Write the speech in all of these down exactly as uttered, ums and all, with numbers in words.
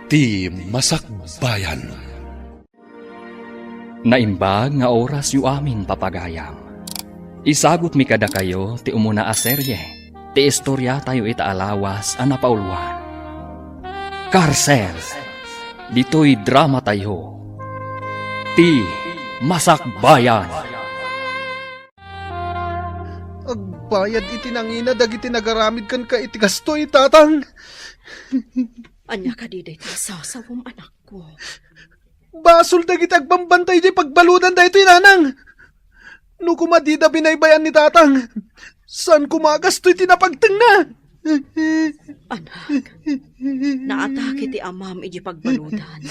Ti Masakbayan. Naimbag nga orasyo amin, papagayam. Isagutmi kadakayo ti umuna a serie ti istoriatayo ita a lawas a napauluan. Karsel, ditoy dramatayo, Ti Masakbayan. Agbayad iti nangina dagiti nagaramid kenka iti kastoy, Tatang. Ania kadi daytoy a sasawem, anakko? Basol dagiti agbambantay idiay pagbaludan daytoy, Nanang. No koma dida binaybay-an ni Tatang, saan koma a kastoy ti napagtengna. Anak, naatake ti amam idiay pagbaludan.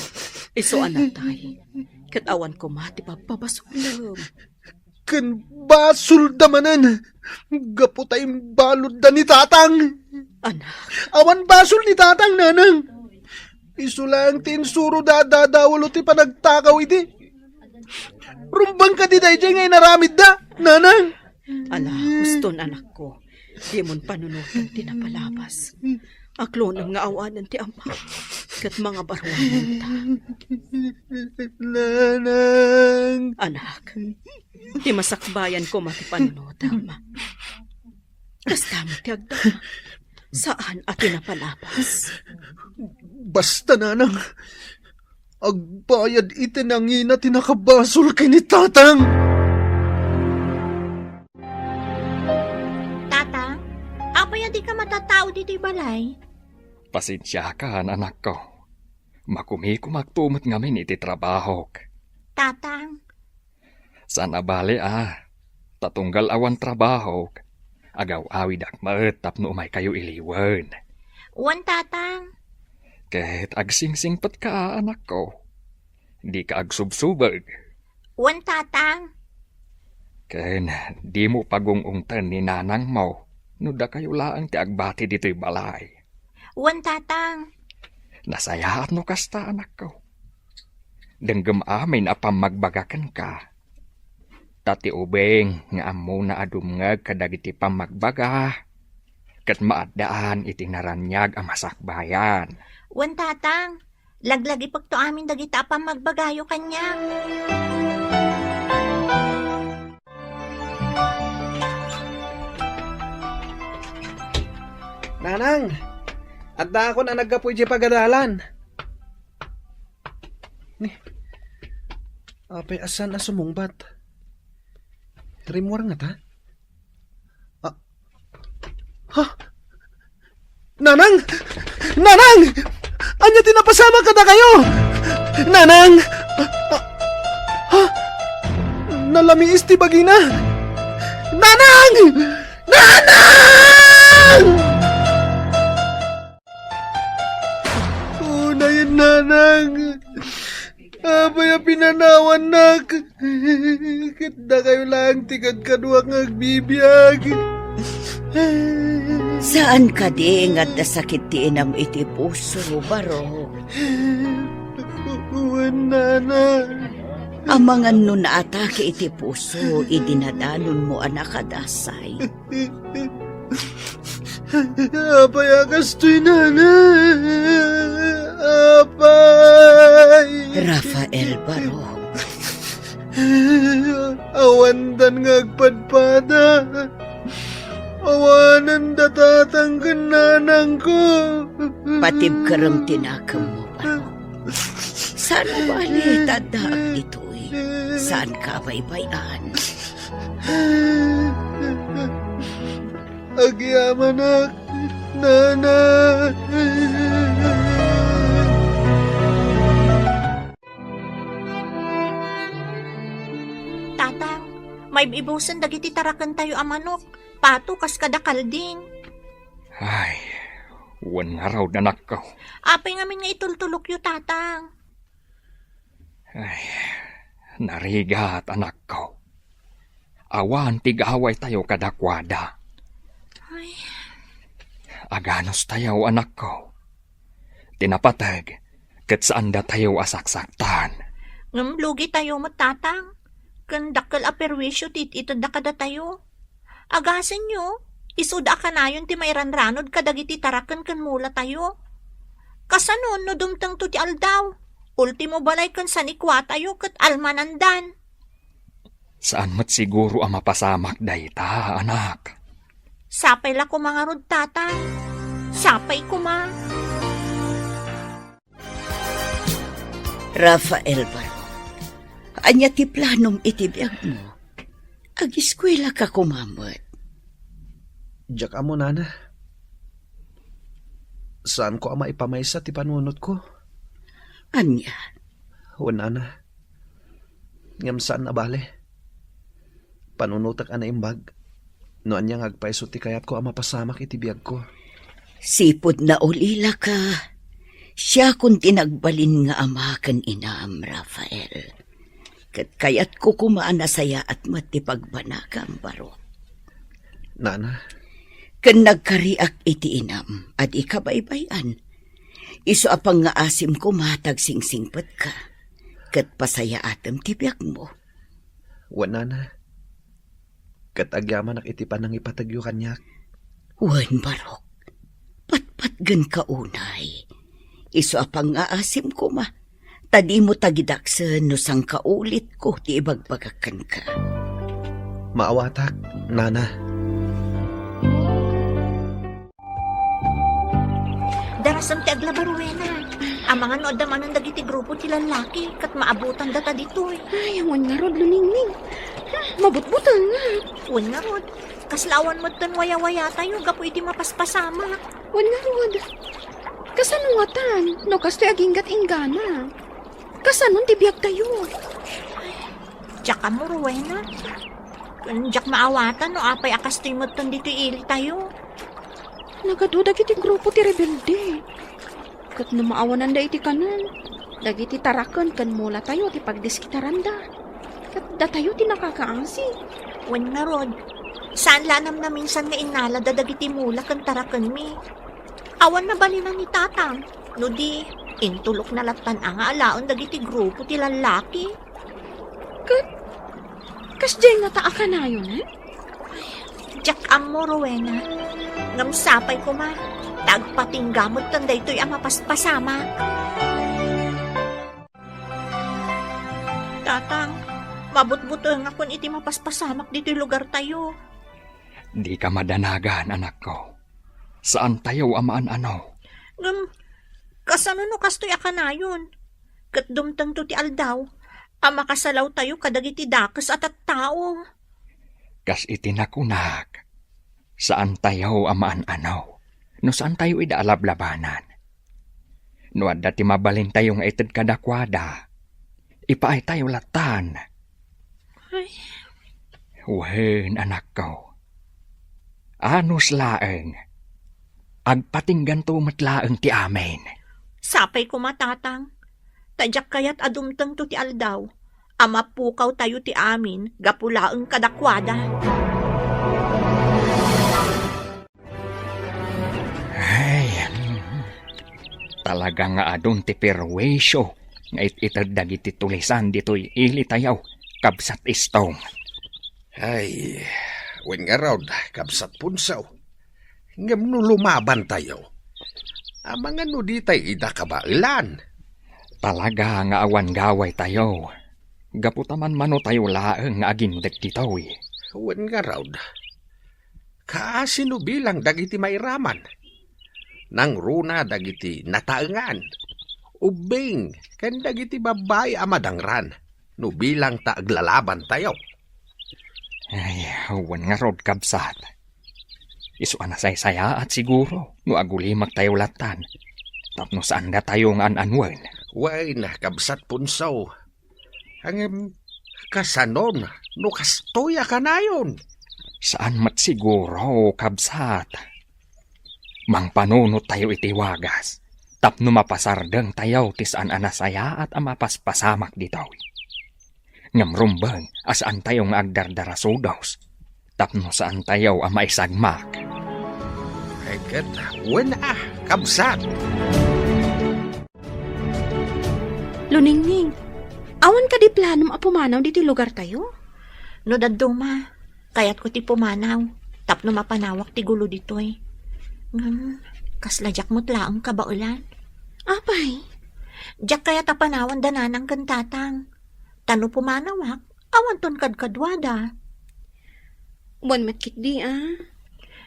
Isu a natay, ket awan koma ti pagpabasolem. Ken basolda manen, gapu ta imbaludda ni Tatang. Anak. Awan basol ni Tatang, Nanang. Isu laeng ti insuroda a dadawalo ti panagtakaw idi. Rumbeng kadi daydiay nga inaramidda, Nanang? Ala, huston, anakko. Dimon panunoten ti napalabas. Aklonem nga awanen ti ama, ket mangabaruanenta. Nanang. Anak, ti masakbayan koma ti panunotam. Kasta met ti agdama. Saan a ti napalabas. Basta, Nanang, agbayad iti nangina ti nakabasol ken ni Tatang. Tatang, apay a dika matatao ditoy balay? Pasensiakan, anakko. Makumikomakto met ngamin iti trabahok. Tatang. Saan a bale a, ta tunggal awan trabahok, agaw-awidak met tapno umaykayo iliwen. Wen, Tatang. Ket agsingsingpetka a, anakko. Dika agsubsubeg. Wen, Tatang. Ken dimo pagung-ungten ni nanangmo no dakayo laeng ti agbati ditoy balay. Wen, Tatang. Nasayaat no kasta, anakko. Denggem amin a pammagbaga kenka. Ta ti ubing nga ammona a dumngeg kadagiti pammagbaga, ket maaddaan iti naraniag a masakbayan. Wen, Tatang. Laglagipekto amin dagita a pammagbagayo kaniak. Nanang, addaakon a naggapu idiay pagadalan. Ni, apay a saan a sumungbat? Rimmuar ngata? Ah. Ha? Nanang! Nanang! Ania ti napasamak kadakayo? Nanang! Ah, ah, ha? Nalamiis ti bagina! Nanang! Nanang! Unayen, Nanang! Apay a pinanawannak? Ket dakayo laeng ti kadkaduak nga agbibiag. Saan kadi nga adda sakit ti inam iti puso, Barok? Wen, Nana. Amangan no naatake iti puso idi nadanonmo a nakadasay. Apay a kastoy, Nana? Apay! Rafael Barok. Awandan nga agpadpada. Awanen da tatang ken nanangko. Patibkerem ti nakemmo, Barok. Saan a bale ta addaak ditoy? Saanka a baybay-an? Agyamanak, Nana. Tatang, maib-ibusen dagiti tarakentayo a manok. Pato kas kada kalding. Ay, wen ngarud, anakko. Apay ngamin nga itultulokyo, Tatang? Ay, narigat, anakko. Awan ti gawaytayo kadakuada. Ay. Aganustayo, anakko. Ti napateg, ket saandatayo a saksaktan. Ngem lugitayo met, Tatang. Ken dakkel a perwisyo ti it-itedda kadatayo. Agasenyo, isuda a kanayon ti mairanranod kadagiti taraken ken mulatayo. Kasano no dumtengto ti aldaw? Ultimo balay ken sanikuatayo ket almanandan. Saan met siguro a mapasamak dayta, anak. Sapay la koma ngarud, Tatang. Sapay koma. Rafael Barok, ania ti planom iti biagmo? Agiskuelaka koma met. Diak ammo, Nana. Saanko a maipamaysa ti panunotko. Ania? Wen, Nana. Ngem saan a bale. Panunotek a naimbag. No ania nga agpayso ti kayatko a mapasamak iti biagko. Sipud naulilaka, siakon ti nagbalin nga ama ken inam, Rafael. Ket kayatko koma a nasayaat met ti pagbanagam, Barok. Nana. Ken nagkariak iti inam a dika baybay-an. Isu a pangngaasim koma ta agsingsingpetka. Ket pasayaatem ti biagmo. Wen, Nana. Ket agyamanak iti panangipategyo kaniak. Wen, Barok, patpatgenka unay. Isu a pangngaasim koma, ta dimo tagidaksen no sangkaulitko ti ibagbagak kenka. Maawatak, Nana. Darasem ti aglabaruena. Amangan no adda manen dagiti grupo ti lallaki, ket maabutan data ditoy. Ay, awan ngarud, Luningning. Hmm, mabutbutengak. Wen ngarud, kasla awan metten wayawayatayo gapu iti mapaspasamak. Wen ngarud. Kasano ngatan, no kastoy aginggat-inggana? Kasanon ti biagtayo? Diak ammo, Rowena. Ken diak maawatan no apay a kastoy metten ditoy ilitayo. Nagadu dagiti grupo ti rebelde. Ket no maawananda iti kanen, dagiti taraken ken mulatayo ti pagdiskitaranda. Ket datayo ti nakakaasi. Wen ngarud, saan la a namnaminsan nga innalada dagiti mula ken tarakenmi. Awan nabalinan ni Tatang, no di, intulokna lattan a nga alaen dagiti grupo ti lallaki. Ket, kasdiay ngata a kanayon, eh? Diak ammo, Rowena. Ngem sapay koma, ta agpatingga metten daytoy a mapaspasamak. Tatang, mabutbutengakon iti mapaspasamak ditoy lugartayo. Dika madanagan, anakko. Saantayo a maan-ano. Ngem, kasano no kastoy a kanayon? Ket dumtengto ti aldaw a makasalawtayo kadagiti dakes a tattao. Kas iti nakunak, saantayo a maan-ano no saantayo ida a lablabanan. No adda ti mabalintayo nga ited kadakuada, ipaaytayo lattan. Ay. Wen, anakko. Anus laeng. Agpatingganto met laeng ti amin. Sapay koma, Tatang. Ta diak kayat a dumtengto ti aldaw a mapukawtayo ti amin gapu laeng kadakuada. Ay, mm, talaga nga adun ti perwisyo nga it-ited dagiti tulisan ditoy ilitayo, Kabsat Istong. Ay, wen ngarud, Kabsat Punsaw. Ngem no lumabantayo, amangan no ditay ida kabaelan. Talaga nga awan gawaytayo. Gapu ta manmanotayo laeng nga agindek ditoy. Wen ngarud, kaasi no bilang dagiti mairaman. Nangruna dagiti nataengan, ubbing, ken dagiti babbai a madangran no bilang ta aglalabantayo. Ay, wen ngarud, kabsat. Isu a nasaysayaat siguro no agulimaktayo lattan tapno saandatayo nga an-anuen. Wen, Kabsat Punsaw. Ngem, kasanon no kastoy a kanayon? Saan met siguro, kabsat. Mangpanunottayo iti wagas tapno mapasardengtayo ti saan a nasayaat a mapaspasamak ditoy. Ngem rumbeng a saantayo nga agdardarasudos tapno saantayo a maisagmak. Ay, ket wen a, kabsat. Luningning, awan kadi planom a pumanaw ditoy lugartayo? No dadduma, kayatko ti pumanaw tapno mapanawak ti gulo ditoy. Ngem, kasla diak met laeng kabaelan. Apay, diak kayat a panawan da nanang ken tatang. Ta no pumanawak, awanton kadkaduada. Wen met ketdi, a.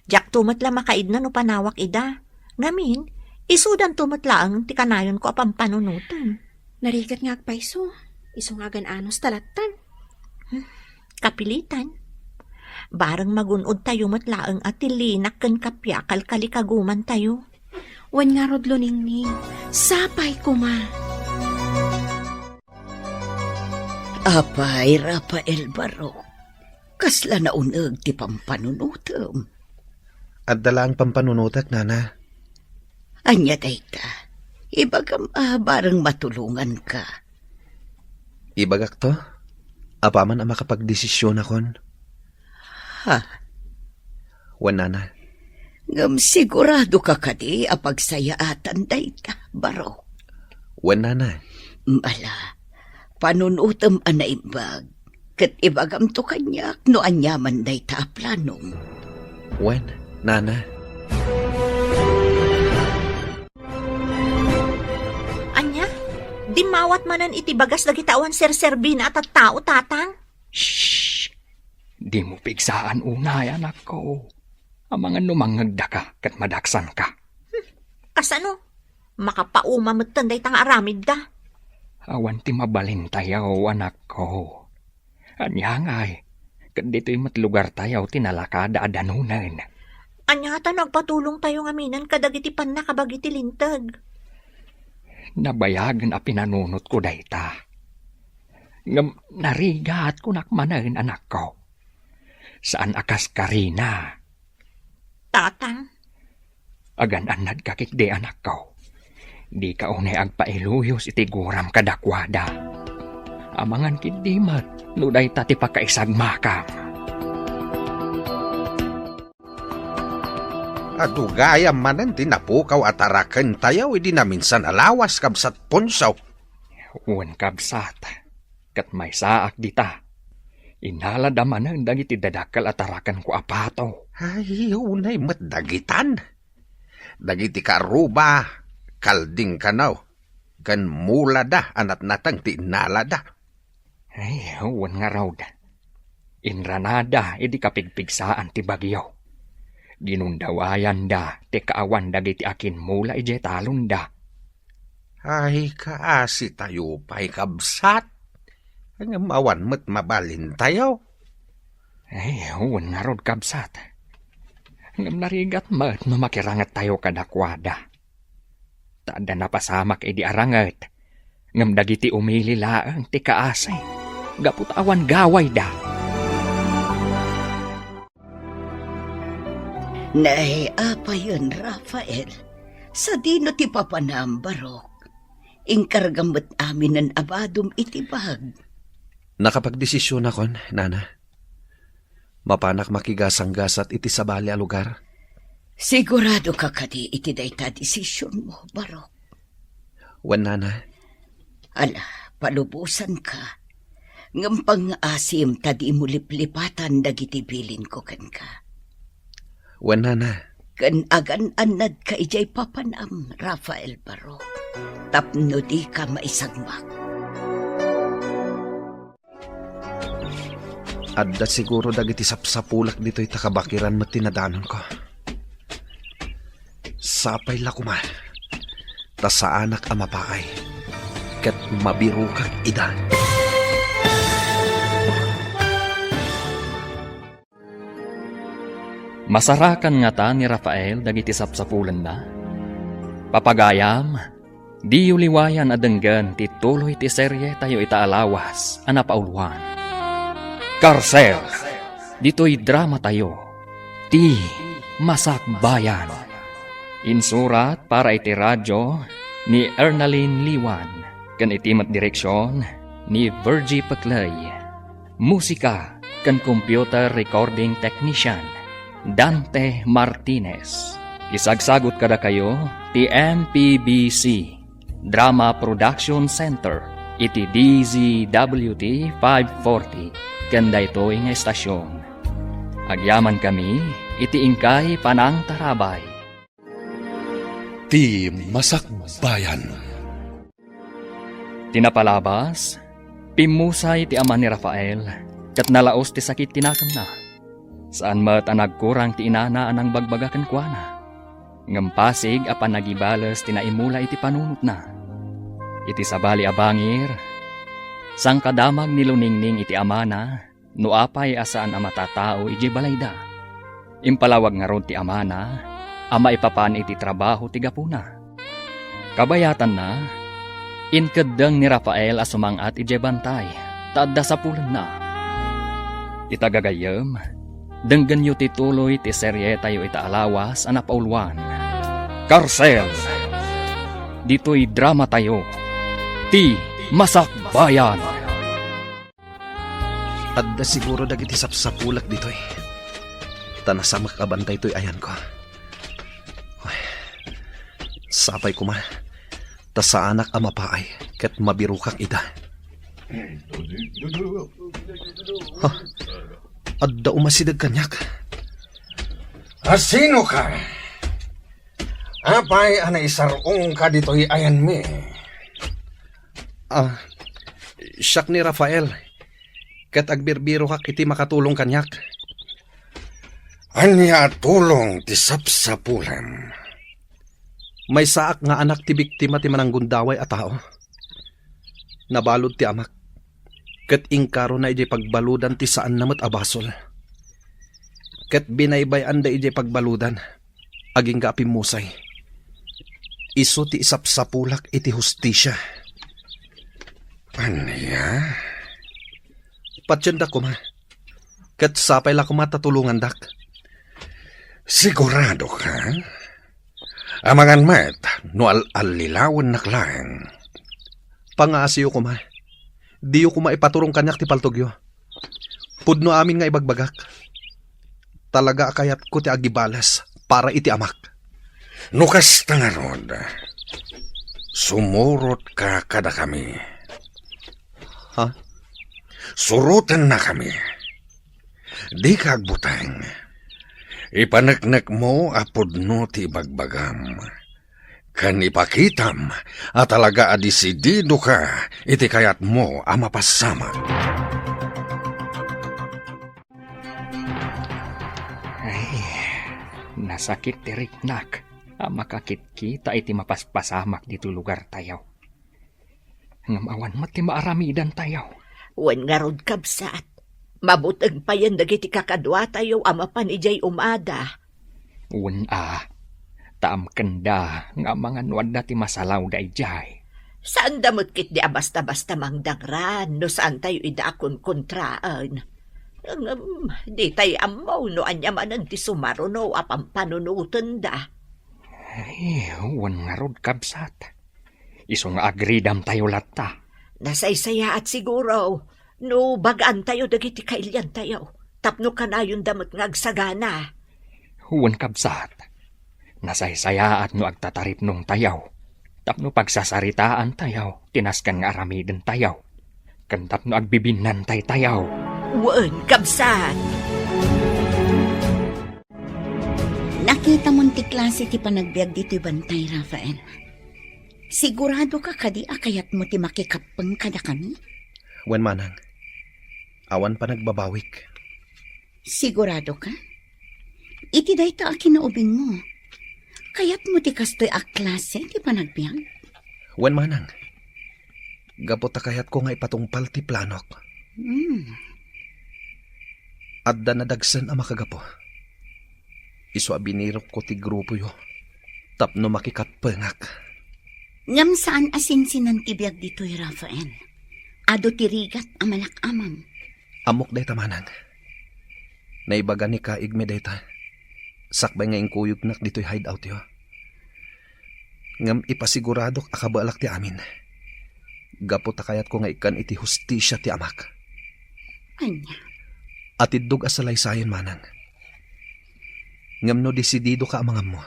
Diakto met la makaidna no panawak ida. Ngamin, isudanto met laeng ti kanayonko a pampanunotem. Narigat nga agpayso, isu nga agan-anos ta lattan. Hmm, kapilitan. Bareng magun-odtayo met laeng a ti linak ken kappia kalkalikagumantayo. Wen ngarud, Luningning, sapay koma. Apay, Rafael Barok, kasla nauneg ti pampanunotem. Adda laeng pampanunotek, nana. Ania dayta? Ibagam a bareng matulonganka. Ibagakto, apaman a makapagdesisionakon. Ha? Wen, nana. Ngem siguradoka kadi a pagsayaatan dayta, Barok? Wen, nana. Ala, panunotem a naimbag, ket ibagamto kaniak no aniaman dayta a planom. Wen, nana. Ania? Dimmawat manen iti bagas dagiti awan serserbina a tattao, tatang? Shh! Dimo pigsaan unay, anakko. Amangan no mangngegdaka ket madaksanka. Hmm, kasano? Makapauma metten dayta nga aramidda. Awan ti mabalintayo, anakko. Ania ngay, ket ditoy met lugartayo ti nalakada a danunen. Ania ta no agpatulongtayo ngaminen kadagiti pannakabagi ti linteg? Nabayagen a pinanunotko dayta. Ngem narigatkonak manen, anakko. Saan a kas karina. Tatang. Agan-annadka ketdi, anakko. Dika unay agpailuyos iti guram kadakuada. Amangan ketdi met no dayta ti pakaisagmakam. Adu gayam manen ti napukaw a tarakentayo idi naminsan a lawas, Kabsat Ponso. Wen, kabsat, ket maysaak dita. Innalada manen dagiti dadakkel a tarakenko a pato. Ay, unay met dagitan. Dagiti karuba, kalding kano, ken mulada a natnateng ti innalada. Ay, wen ngarud. Inranada idi kapigpigsaan ti bagyo. Ginundawayanda ti kaawan dagiti akimmula idiay talonda. Ay, kaasitayo pay, kabsat. Ngem awan met mabalintayo. Ay, wen ngarud, kabsat. Ngem narigat met no makirangettayo kadakuada. Ta adda napasamak idi aranget, ngem dagiti umili laeng ti kaasi, gapu ta awan gawayda. Nay, apayen, Rafael, sadino ti papanam, Barok? Inkargam met aminen a badom iti bag. Nakapagdesisionakon, nana. Mapanak makigasanggasat iti sabali a lugar. Siguradoka kadi iti dayta a desisionmo, Barok? Wen, nana. Ala, palubosanka. Ngem pangngaasim ta dimo liplipatan dagiti bilinko kenka. Wen, nana. Ken agan-annadka idiay papanam, Rafael Barok, tapno dika maisagmak. Adda siguro dagiti sapsapulak ditoy ta kabakiran met ti nadanonko. Sapay la koma, ta saanak a mapaay, ket mabirokak ida. Masarakan ngata ni Rafael dagiti sapsapulenna? Papagayam, diyo liwayan a denggen ti tuloy ti serietayo ita a lawas a napauluan, Karsel. Ditoy dramatayo, Ti Masakbayan. Insurat para iti radio ni Ernalyn Liwan, ken iti met direksion ni Virgie Peclay. Musika ken computer recording technician, Dante Martinez. Isagsagut kadakayo ti M P B C Drama Production Center iti D Z W T five forty ken daytoy nga estasion. Agyamankami iti inkay panangtarabay. Ti Masakbayan. Ti napalabas, pimmusay ti ama ni Rafael, ket nalaus ti sakit ti nakemna. Saan met a nagkurang ti inana a nangbagbaga kenkuana. Ngem pasig a panagibales ti naimula iti panunotna. Iti sabali a bangir, sangkadamag ni Luningning iti amana, no apay a saan a matatao idiay balayda. Impalawag ngarud ti amana a maipapan iti trabaho ti gapuna. Kabayatanna, inkeddeng ni Rafael a sumang-at idiay bantay ta adda sapulenna. Ita gagayyem, denggenyo ti tuloy ti serietayo ita a lawas a napauluan, Karsel. Ditoy dramatayo, Ti Masakbayan. Adda siguro dagiti sapsapulak ditoy. Ta nasamek a bantay toy ayanko. Uy, sapay koma, ta saanak a mapaay ket mabirokak ida. Ha? Adda umasideg kaniak. Asinoka? Apay a naisar-ongka ditoy ayanmi? Ah, siak ni Rafael, ket agbirbirokak iti makatulong kaniak. Ania a tulong ti sapsapulam? Maysaak nga anak ti biktima ti mananggundaway a tao. Nabalud ti amak, ket inkarona idiay pagbaludan ti saanna met a basol. Ket binaybay-anda idiay pagbaludan, agingga a pimmusay. Isu ti isapsapulak iti hustisia. Ania? Patiendak koma, ket sapay la koma ta tulongandak. Sigurado ka? Amangan met no al-allilawennak laeng. Pangaasiyo koma. Diyo koma ipaturong kaniak ti paltogyo. Pudno amin nga ibagbagak. Talaga a kayatko ti agibales para iti amak. No kasta ngarud, sumurotka kadakami. Ha? Surotennakami. Dika agbuteng. Ipaneknekmo a pudno ti ibagbagam. Ken ipakitam a talaga a disididoka iti kayatmo a mapassamak. Ay, nasakit ti riknak a makakitkita iti mapaspasamak ditoy lugartayo. Ngem awan met ti maaramidantayo. Wen ngarud, kabsat, mabuteng payen dagiti kakaduatayo a mapan idiay umada. Wen a, ta amkenda nga amangan no adda ti masalawda idiay. Saanda met ketdi a basta-basta mangdangran no saantayo ida a kunkontraen. Ngem ditay ammo no ania manen ti sumaruno a pampanunotenda. Ay, wen ngarud, kabsat. Isu nga agridamtayo latta. Nasaysayaat siguro no bagaantayo dagiti kailiantayo tapno kanayonda met nga agsagana. Wen, kabsat, nasaysayaat no agtataripnongtayo tapno pagsasaritaantayo ti nasken nga aramidentayo ken tapno agbibinnantaytayo. Wen, kabsat. Nakitamon ti klase ti panagbiag ditoy bantay, Rafael. Siguradoka kadi a kayatmo ti makikappeng kadakami? Wen, manang. Awan panagbabawik. Siguradoka? Iti dayta a kinaubingmo, kayatmo ti kastoy a klase ti panagbiag? Wen, manang. Gapu ta kayatko nga ipatungpal ti planok. Hmm. Adda nadagsen a makagapu. Isu a binirokko ti grupoyo tapno makikappengak. Ngem saan a sinsinan ti biag ditoy, Rafael. Adu ti rigat a malak-amam. Ammok dayta, manang. Naibaga ni kaigmi dayta sakbay nga inkuyognak ditoy hideoutyo. Ngem ipasiguradok a kabaelak ti amin. Gapu ta kayatko nga ikkan iti hustisia ti amak. Ania? Atiddog a salaysayen, manang. Ngem no disididoka a mangammo,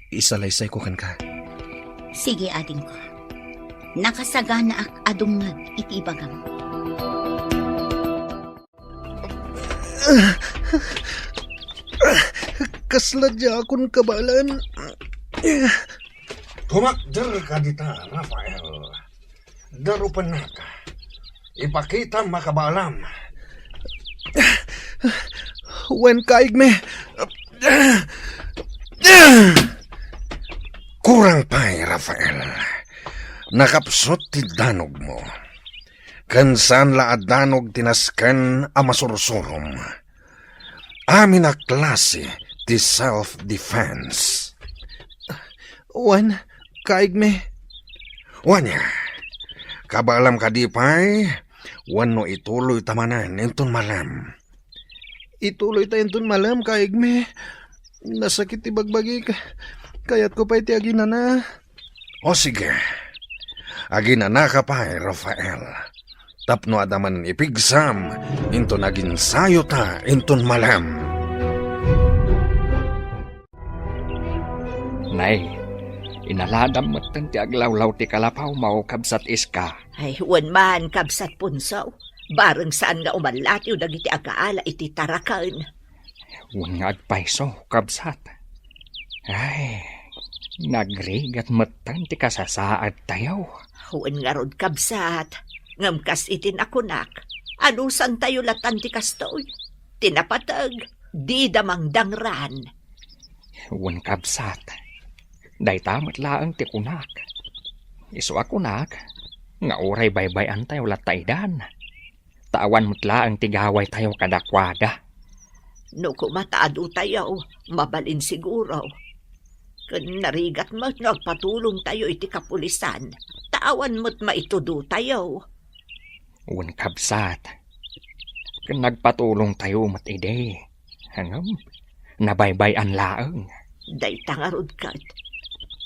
isalaysayko kenka. Sige, adingko. Nakasaganaak a dumngeg iti ibagam. Kasla diakon kabaelan. Kumakder ka dita, Rafael. Darupennaka. Ipakitam a kabaalam. Wen, kaigmi. Kurang pay, Rafael. Nakapsut ti danogmo. Ken saan la a danog ti nasken a masursurom. Amin a klase ti self-defense. Wen, kaigmi. Wen, kabaalam kadi pay, wenno ituloy ta manen inton malem? Ituloy ta inton malem, kaigmi. Nasakit ti bagbagik. Kayatko pay ti aginana. O sige, aginanaka pay, Rafael. Tapno adda manen ipigsam inton aginsayota inton malem. Nay, inaladam metten ti aglawlaw ti kalapawmo, Kabsat Iska. Ay, wen man, Kabsat Punso. Bareng saan nga umallatiw dagiti agaala iti taraken. Wen nga agpayso, kabsat. Ay, nagrigat metten ti kasasaadtayo. Wen ngarud, kabsat, ngem kas iti nakunak, anusantayo latan ti kastoy. Ti napateg, dida mangdangran. Wen, kabsat, dayta met laeng ti kunak. Isu a kunak nga uray baybay-antayo latta idan. Ta awan met laeng ti gawaytayo kadakuada. No koma ta adutayo, mabalin siguro. Ken narigat met no agpatulongtayo iti kapulisan, ta awan met maitudotayo. Wen, kabsat, ken nagpatulongtayo met idi. Ngem, nabaybay-an laeng. Dayta ngarud ket,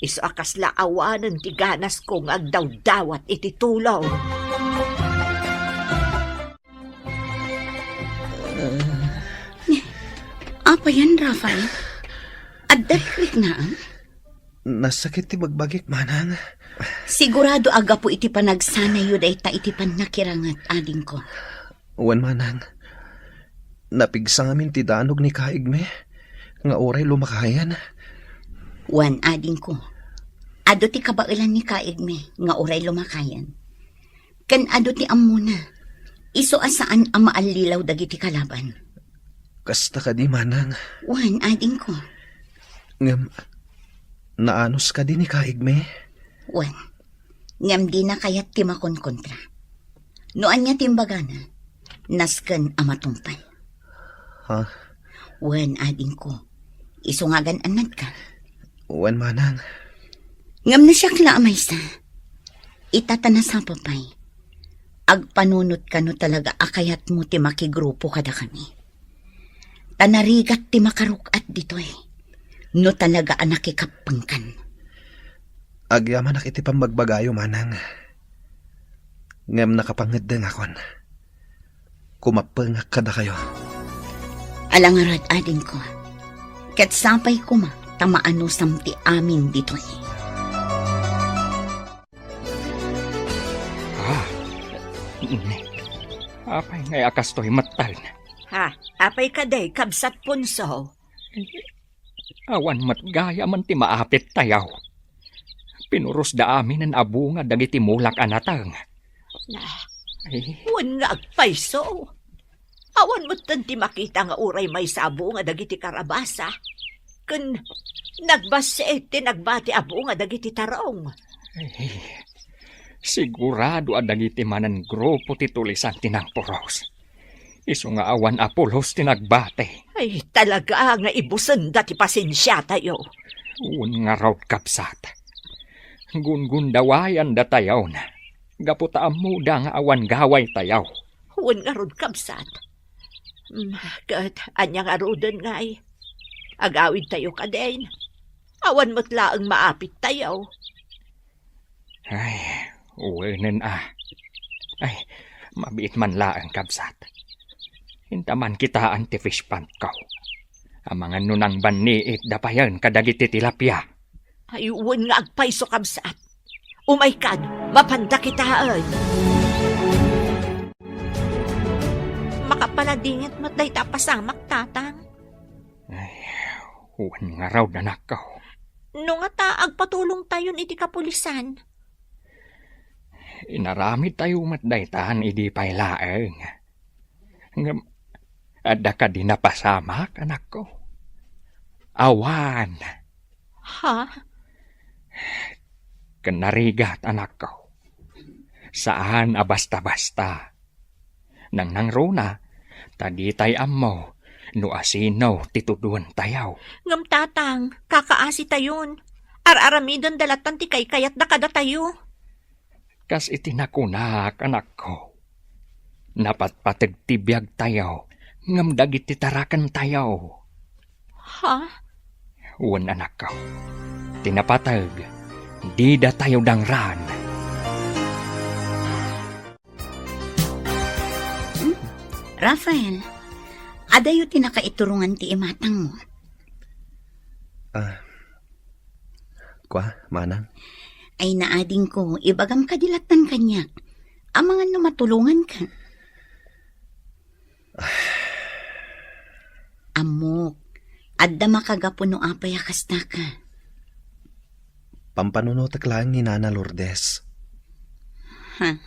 isu a kasla awanen ti ganasko nga agdawdawat iti tulong. Apayen, Rafael? Adda rikriknaem? Nasakit ti bagbagik, manang. Sigurado a gapu iti panagsanayyo dayta iti pannakiranget, adingko. Wen, manang. Napigsa ngamin ti danog ni kaigmi nga uray lumakayen. Wen, adingko. Adu ti kabaelan ni kaigmi nga uray lumakayen. Ken adu ti ammona. Isu a saan a maallilaw dagiti kalaban. Kasta kadi, manang? Wen, adingko. Ngem, naanus kadi ni kaigmi? Wen, ngem dina kayat ti makonkontra. No ania ti imbagana, nasken a matungpal. Ha? Wen, adingko. Isu nga agan-annadka. Wen, manang. Ngem no siak la a maysa, ita ta nasapa pay, agpanunotka no talaga a kayatmo ti makigrupo kadakami. Ta narigat ti makaruk-at ditoy, no talaga a nakikappengkan. Agyamanak iti pammagbagayo, manang. Ngem nakapangeddengakon. Kumappengak kadakayo. Ala ngarud, adingko. Ket sapay koma ta maanusam ti amin ditoy. Ah, apay ngay a kastoy metten? Ha, apay kadi, Kabsat Punso? Awan met gayamen ti maapit tayaw. Pinurosda aminen a bunga dagiti mulak a nateng. Na, Ay. Wen nga agpayso. Awan metten ti makita nga uray maysa a bunga dagiti karabasa. Ken nagbassit ti nagbati a bunga dagiti tarong. Ay, sigurado a dagiti manen grupo ti tulisan ti nangpuros. Isu nga awan a pulos ti nagbati. Ay, talaga nga ibusenda ti pasensiatayo. Wen ngarud, kabsat. Gungundawayandatayon. Gapu ta ammoda nga awan gawaytayo. Wen ngarud, kabsat. Mm, ket ania ngaruden ngay? Agawidtayo kadin? Awan met laeng maapittayo. Ay, wenen a. Ay, mabiit man laeng, kabsat. Inta man kitaan ti fish pond ko. Amangan no nangbanniit da payen kadagiti tilapia. Ay, wen nga agpayso, kabsat. Umaykan, mapanda kitaen. Makapaladingit met dayta a pasamak, tatang. Ay, wen ngarud, anakko. No ngata, agpatulongtayon iti kapulisan. Inaramidtayo met daytan idi pay laeng. Ngem, adda kadi napasamak, anakko? Awan. Ha? Ken narigat, anakko. Saan a basta-basta. Nangnangruna, ta ditay ammo no asino ti tuduentayo. Ngem, Tatang, kakaasitayon. Ar-aramidenda lattan ti kaykayatda kadatayo. Kas iti nakunak, anakko, napatpateg ti biagtayo, ngem dagiti tarakentayo. Ha? Wen, anakko, ti napateg, didatayo dangran. Hmm. Rafael, adayo ti nakaiturongan ti imatangmo. Ah, kua, manang? Ay, naadingko, ibagam kadi lattan kaniak. Amangan no matulonganka. Ammok, adda makagapu no apay a kastaka. Pampanunotek laeng ni Nana Lourdes. Ha?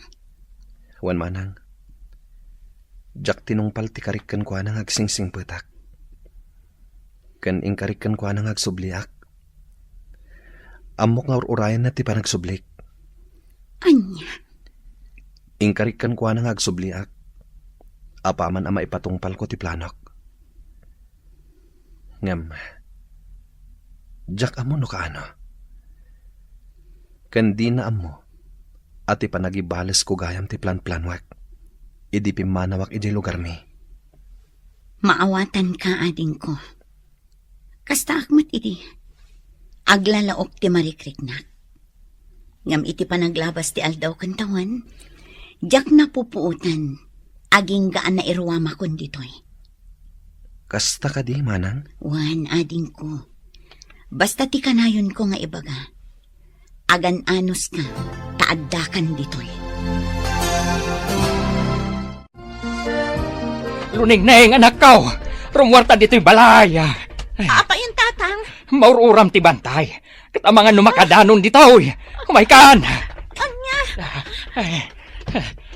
Wen, manang, diak tinungpal ti karik kenkuana nga agsingsingpetak. Ken inkarik kenkuana nga agsubliak. Ammok nga ur-urayanna ti panagsublik. Ania? Inkarik kenkuana nga agsubliak, apaman a maipatungpalko ti planok. Ngem, diak ammo no kaano. Ken dina ammo a ti panagibalesko gayam ti planplanuek idi pimmanawak idiay lugarmi. Maawatanka, adingko. Kastaak met idi, aglalaok ti marikriknak. Ngem iti panaglabas ti aldaw ken tawen, diak napupuotan, agingga a nairuamakon ditoy. Kasta kadi, manang? Wen, adingko. Basta ti kanayonko nga ibaga, agan-anoska, ta addakan ditoy. Lunengneng, anakko! Rummuarta ditoy balay! Ay. Apay, Tatang? Maur-uram ti bantay. Ket amangan no makadanon ditoy. Umaykan! Ania? Ay.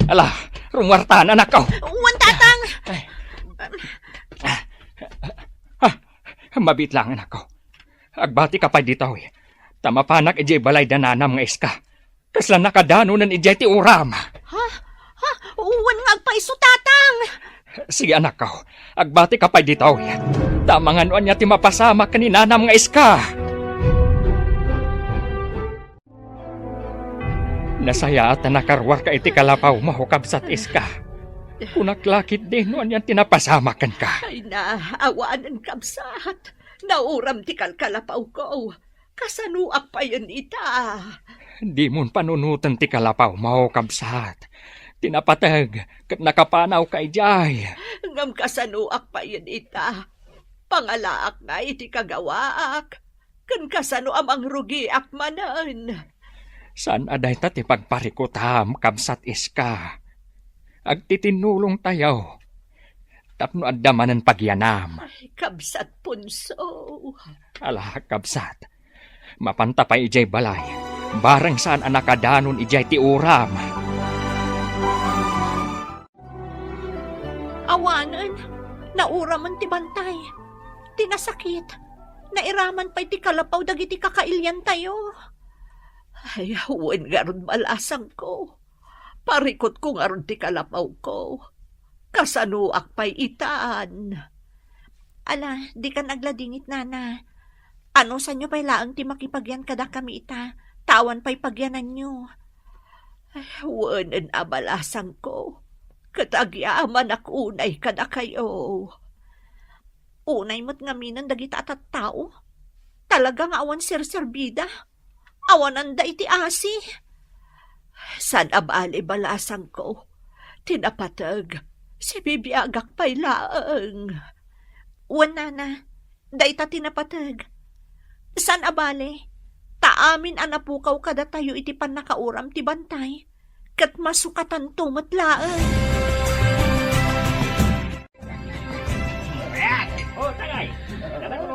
Ala, rummuartan, anakko. Wen, Tatang. Ay. Ah, mabiit lang, anakko. Agbatika pay ditoy. Ta mapanak idiay balay da nanam nga iska. Kasla nakadanonen idiay ti uram. Ha? Ha? Wen nga agpayso, Tatang! Sige, anakko. Agbatika pay ditoy. Ta amangan no ania ti mapasamak ken ni nanam nga iska. Nasayaat a nakaruarka iti kalapawmo, Kabsat Iska. Kunak la ketdi no anian ti napasamak kenka. Ay na, awanen, Kabsat. Nauram ti kalkalapawko. Kasanoak payen ita? Dimon panunoten ti kalapawmo, Kabsat. Ti napateg ket nakapanawka idiay. Ngem kasanoak payen ita? Pangalaak ngay ti kagawaak. Ken kasano a mangrugiak manen? Saan a dayta ti pagparikutam, Kabsat Iska. Agtitinnulongtayo tapno adda manen pagyanam. Ay, Kabsat Punso. Ala, Kabsat. Mapanta pay idiay balay. Bareng saan a nakadanon idiay ti uram. Awanen, nauramen ti bantay. Ti nasakit, nairaman pay ti kalapaw dagiti kakailiantayo. Ay, wen ngarud, balasangko. Parikutko ngarud ti kalapawko. Kasanoak pay itan? Ala, dikan agladingit, nana. Anusanyo pay laeng ti makipagyan kadakami ita, ta awan pay pagyananyo. Ay, wen a, balasangko. Ket agyamanak unay kadakayo. Unay met ngaminen dagita a tattao. Talaga nga awan serserbida. Awananda iti asi. Saan a bale, balasangko. Ti napateg, sibibiagak pay laeng. Wen, nana, dayta ti napateg. Saan a bale, ta amin a napukaw kadatayo iti pannakauram ti bantay, ket masukatanto met laeng.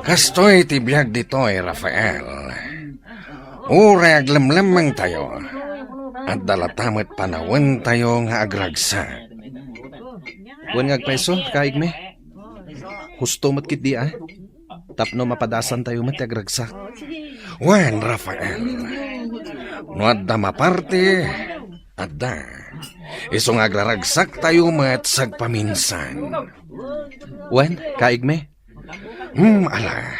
Kastoy ti biag ditoy, Rafael. Uray aglemlemmengtayo, adda latta met panawentayo nga agragsak. Wen nga agpayso, kaigmi. Husto met ketdi a. Tapno mapadasantayo met ti agragsak. Wen, Rafael, no adda maparti, adda. Isu nga agraragsaktayo met sagpaminsan. Wen, kaigmi. Hmm, ala.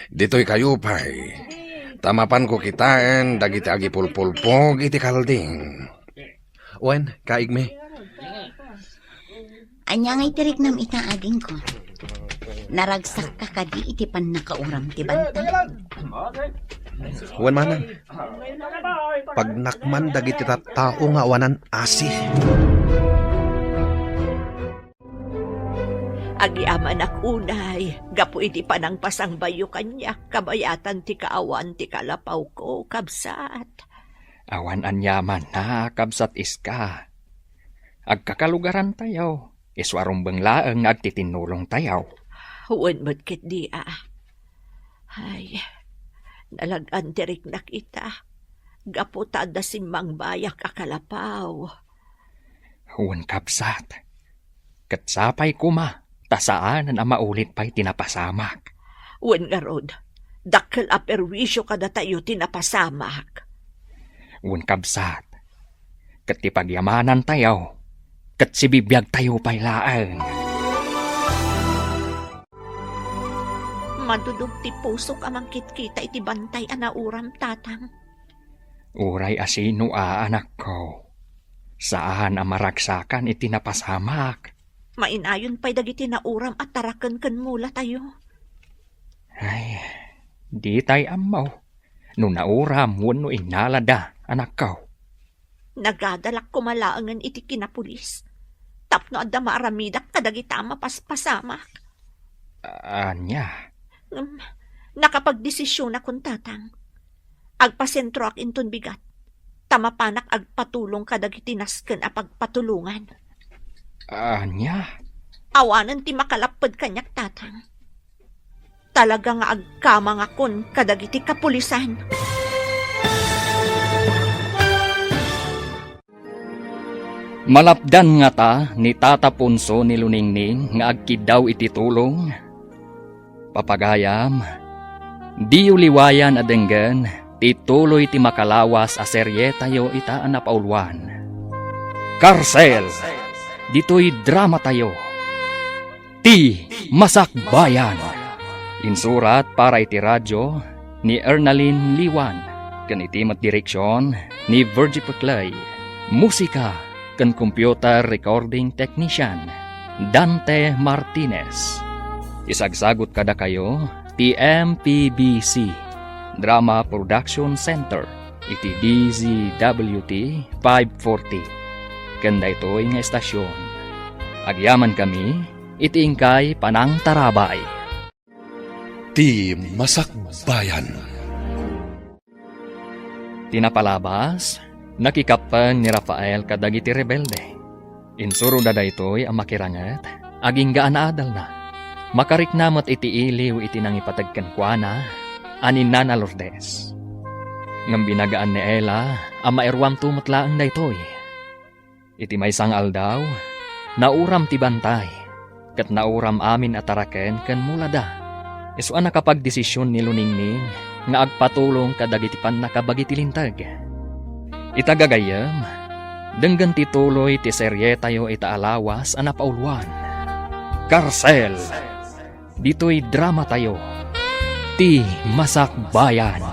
Ditoy kayo pay. Ta mapanko kitaen dagiti agipulpulpog iti kalding. Wen, kaigmi. Ania nga itiriknam ita, adingko? Naragsakka kadi iti pannakauram ti bantay? Wen manen. Pagnakman dagiti tattao nga awanan asi. Agyamanak unay, gapu iti panangpasangbayo kaniak kabayatan ti kaawan ti kalapawko, kabsat. Awan aniamanna, kabsat Iska. Agkakalugarantayo, isu a rumbeng laeng nga agtitinnulongtayo. Wen met ketdi a. Ay, nalag-an ti riknak ita, gapu ta adda simmangbayak a kalapaw. Wen, kabsat. Ket sapay koma, ta saanen a maulit pay ti napasamak. Wen ngarud, dakkel a perwisio kadatayo ti napasamak. Wen, kabsat, ket ti pagyamanantayo, ket sibibiagtayo pay laeng. Madudog ti pusok a mangkitkita iti bantay a nauram, tatang. Uray a sino a, anakko, saan a maragsakan iti napasamak. Mainayon pay dagiti nauram a taraken ken mulatayo. Ay, ditay ammo no nauram wenno innalada, anakko. Nagadalak koma laengen iti kinapulis tapno adda maaramidak kadagita a mapaspasamak. Ania? Ngem, nakapagdesisionakon, tatang. Agpasentroak inton bigat, ta mapanak agpatulong kadagiti nasken a pagpatulongan. Ania? Awanen ti makalapped kaniak, tatang. Talaga nga agkamangakon kadagiti kapulisan. Malapdan ngata ni Tata Ponso ni Luningning nga agkiddaw iti tulong? Papagayam, diyo liwayan a denggen ti tuloy ti makalawas a serietayo ita a napauluan. Karsel! Ditoy dramatayo. Ti Masakbayan. Insurat para iti radyo ni Ernalyn Liwan, ken iti met direksion ni Virgie Peclay. Musika ken computer recording technician, Dante Martinez. Isagsagut kadakayo ti M P B C Drama Production Center iti D Z W T five forty. Ken daytoy nga estasyon, agyamankami iti inkay panangtarabay. Ti Masakbayan. Ti napalabas, nakikappeng ni Rafael kadagiti rebelde. Insuroda daytoy a makiranget, agingga a naadalna. Makarikna met iti iliw iti nangipateg kenkuana a ni Nana Lourdes. Ngem binagaan ni Ella a mairuanto met laeng daytoy. Iti maysa nga aldaw, nauram ti bantay, ket nauram amin a taraken ken mulada. Isu a nakapagdesision ni Luningning nga agpatulong kadagiti pannakabagi ti linteg. Ita gagayyem, denggen ti tuloy ti serietayo ita a lawas a napauluan. Karsel! Ditoy dramatayo, Ti Masakbayan.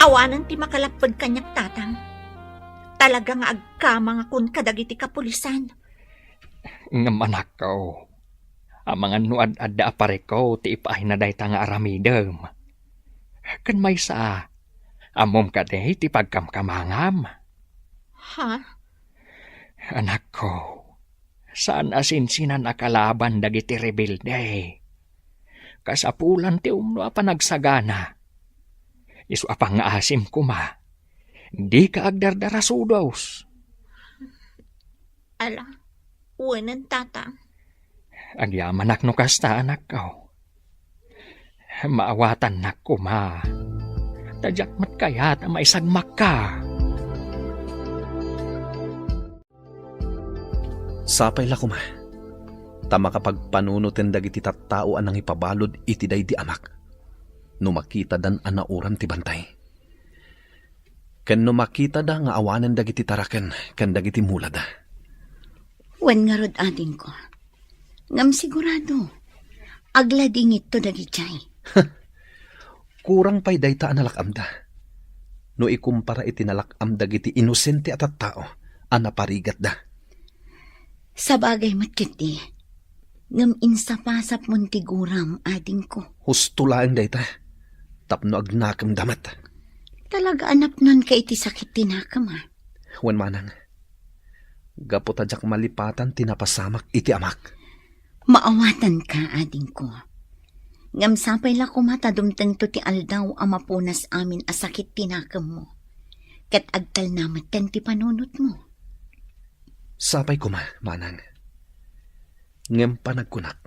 Awanen ti makalapped kaniak, tatang. Talaga nga agkamangakon kadagiti kapulisan. Ngem anakko, amangan no ad-adda a parikko ti ipaayna dayta nga aramidem. Ken maysa, ammom kadi ti pagkamkamangam? Ha? Anakko, saan a sinsinan a kalaban dagiti rebelde. Kasapulan ti umno a panagsagana. Isu a pangngaasim koma, dika agdardarasudos. Ala, wenen, tata. Agyamanak no kasta, anakko. Maawatannak koma. Ta diak met kayat a maisagmakka. Sapay la koma, ta makapagpanunoten dagiti tattao a nangipabalud iti daydi amak, no makitadan a nauram ti bantay, ken no makitada nga awanen dagiti taraken ken dagiti mulada. Wen ngarud, adingko. Ngem sigurado, agladingitto dagidiay. Kurang pay dayta a nalak-amda, no ikumpara iti nalak-am dagiti inosente a tattao a naparigatda. Sabagay met ketdi, ngem insapasapmon ti guram, adingko. Husto laeng dayta, tapno agnakemda met. Talaga a napnonka iti sakit ti nakem, a? Wen manang, gapu ta diak malipatan ti napasamak iti amak. Maawatanka, adingko. Ngem sapay la koma ta dumtengto ti aldaw a mapunas amin a sakit ti nakemmo, ket agtalna metten ti panunotmo. Sapay koma, manang. Ngem panagkunak,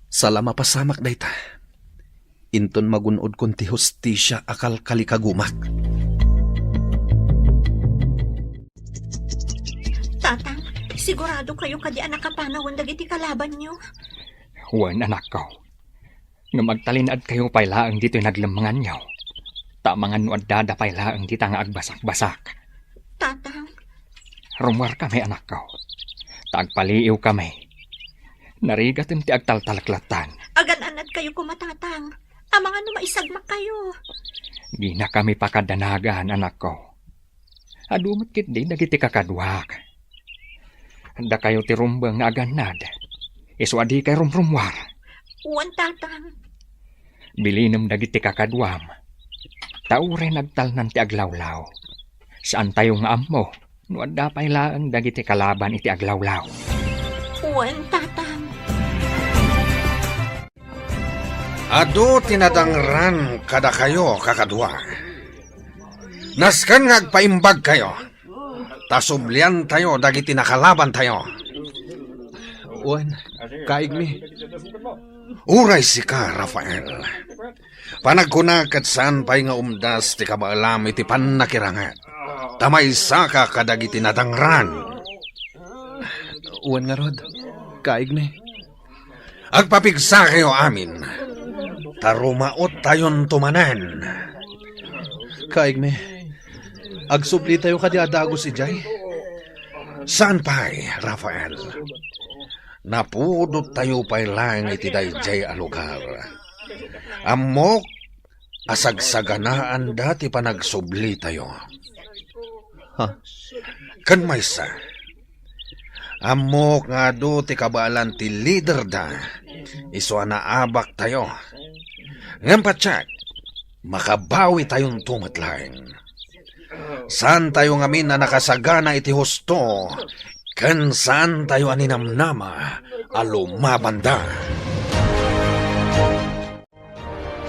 sala mapasamak dayta, inton magun-odkon ti hustisia a kalkalikagumak. Tatang, sigurado kayo kadi a nakapanawen dagiti kalabanyo? Wen, anakko. Ngem agtalinaedkayo pay laeng ditoy naglemmenganyo, ta amangan no addada pay laeng dita nga agbasakbasak. Tatang. Rummuarkami, anakko, ta agpaliiwkami. Narigaten ti agtaltaleklattan. Agan-anadkayo koma, Tatang. Amangan no maisagmakkayo. Dinakami pakadanagan, anakko. Adu met ketdi dagiti kakaduak. Dakayo ti rumbeng nga agannad, isu a dikay rumrummuar. Wen, Tatang. Bilinem dagiti kakaduam, ta uray nagtalnan ti aglawlaw, saantayo nga ammo no adda pay laeng dagiti kalaban iti aglawlaw. Wen, Tatang. Adu ti nadangran kadakayo, kakadua. Nasken nga agpaimbagkayo, ta subliantayo dagiti nakalabantayo. Wen, kaigmi. Uray sika, Rafael. Panagkuna ket saan pay nga umdas ti kabaelam iti pannakiranget, ta maysaka kadagiti nadangran. Wen ngarud, kaigmi. Agpapigsakayo amin, ta rumaottayonto manen. Kaigmi, agsublitayo kadi a dagus idiay? Saan pay, Rafael. Napudottayo pay laeng iti daydiay a lugar. Ammok a sagsaganaanda ti panagsublitayo. Ha? Ken maysa, ammok nga adu ti kabaelan ti liderda, isu a naabaktayo. Ngem patiek, makabawitayonto met laeng. Saantayo ngamin a nakasagana iti husto, ken saantayo a ninamnama a lumabanda.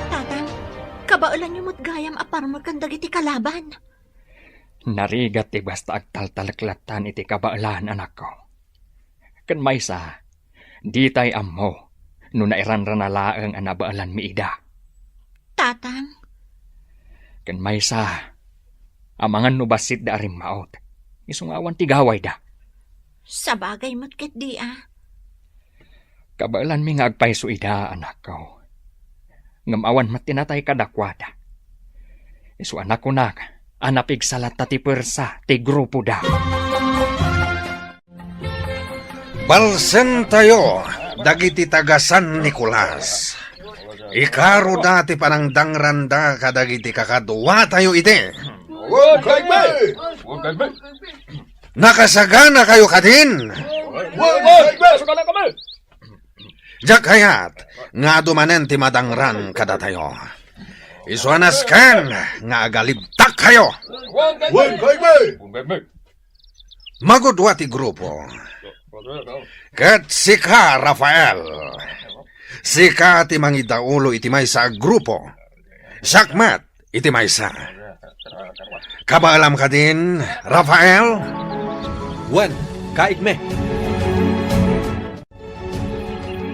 Tatang, kabaelanyo met gayam a parmekan dagiti kalaban. Narigat ti basta agtaltaleklattan iti kabaelan, anakko. Ken maysa, ditay ammo no nairanrana laeng a nabaelanmi ida. Tatang. Ken maysa, amangan no bassitda a rimmaot, isu nga awan ti gawayda. Sabagay met ketdi a. Kabaelanmi nga agpayso ida, anakko. Ngem awan met ti natay kadakuada. Isu a nakunak a napigsa latta ti puersa ti grupoda. Balsentayo dagiti taga San Nicolas. Ikaroda ti panangdangranda kadagiti kakaduatayo iti. Wen, kaigmi! Wen, kaigmi! Nakasaganakayo kadin? Wen, wen, wen, sagana kami. Diak kayat nga adu manen ti madangran kadatayo. Isu a nasken nga agalibtakkayo. Wen, kaigmi. Magudua ti grupo. Ket sika, Rafael, sika ti mangidaulo iti maysa a grupo. Siak met iti maysa. Kabaelam kadin, Rafael? Wen, kaigmi.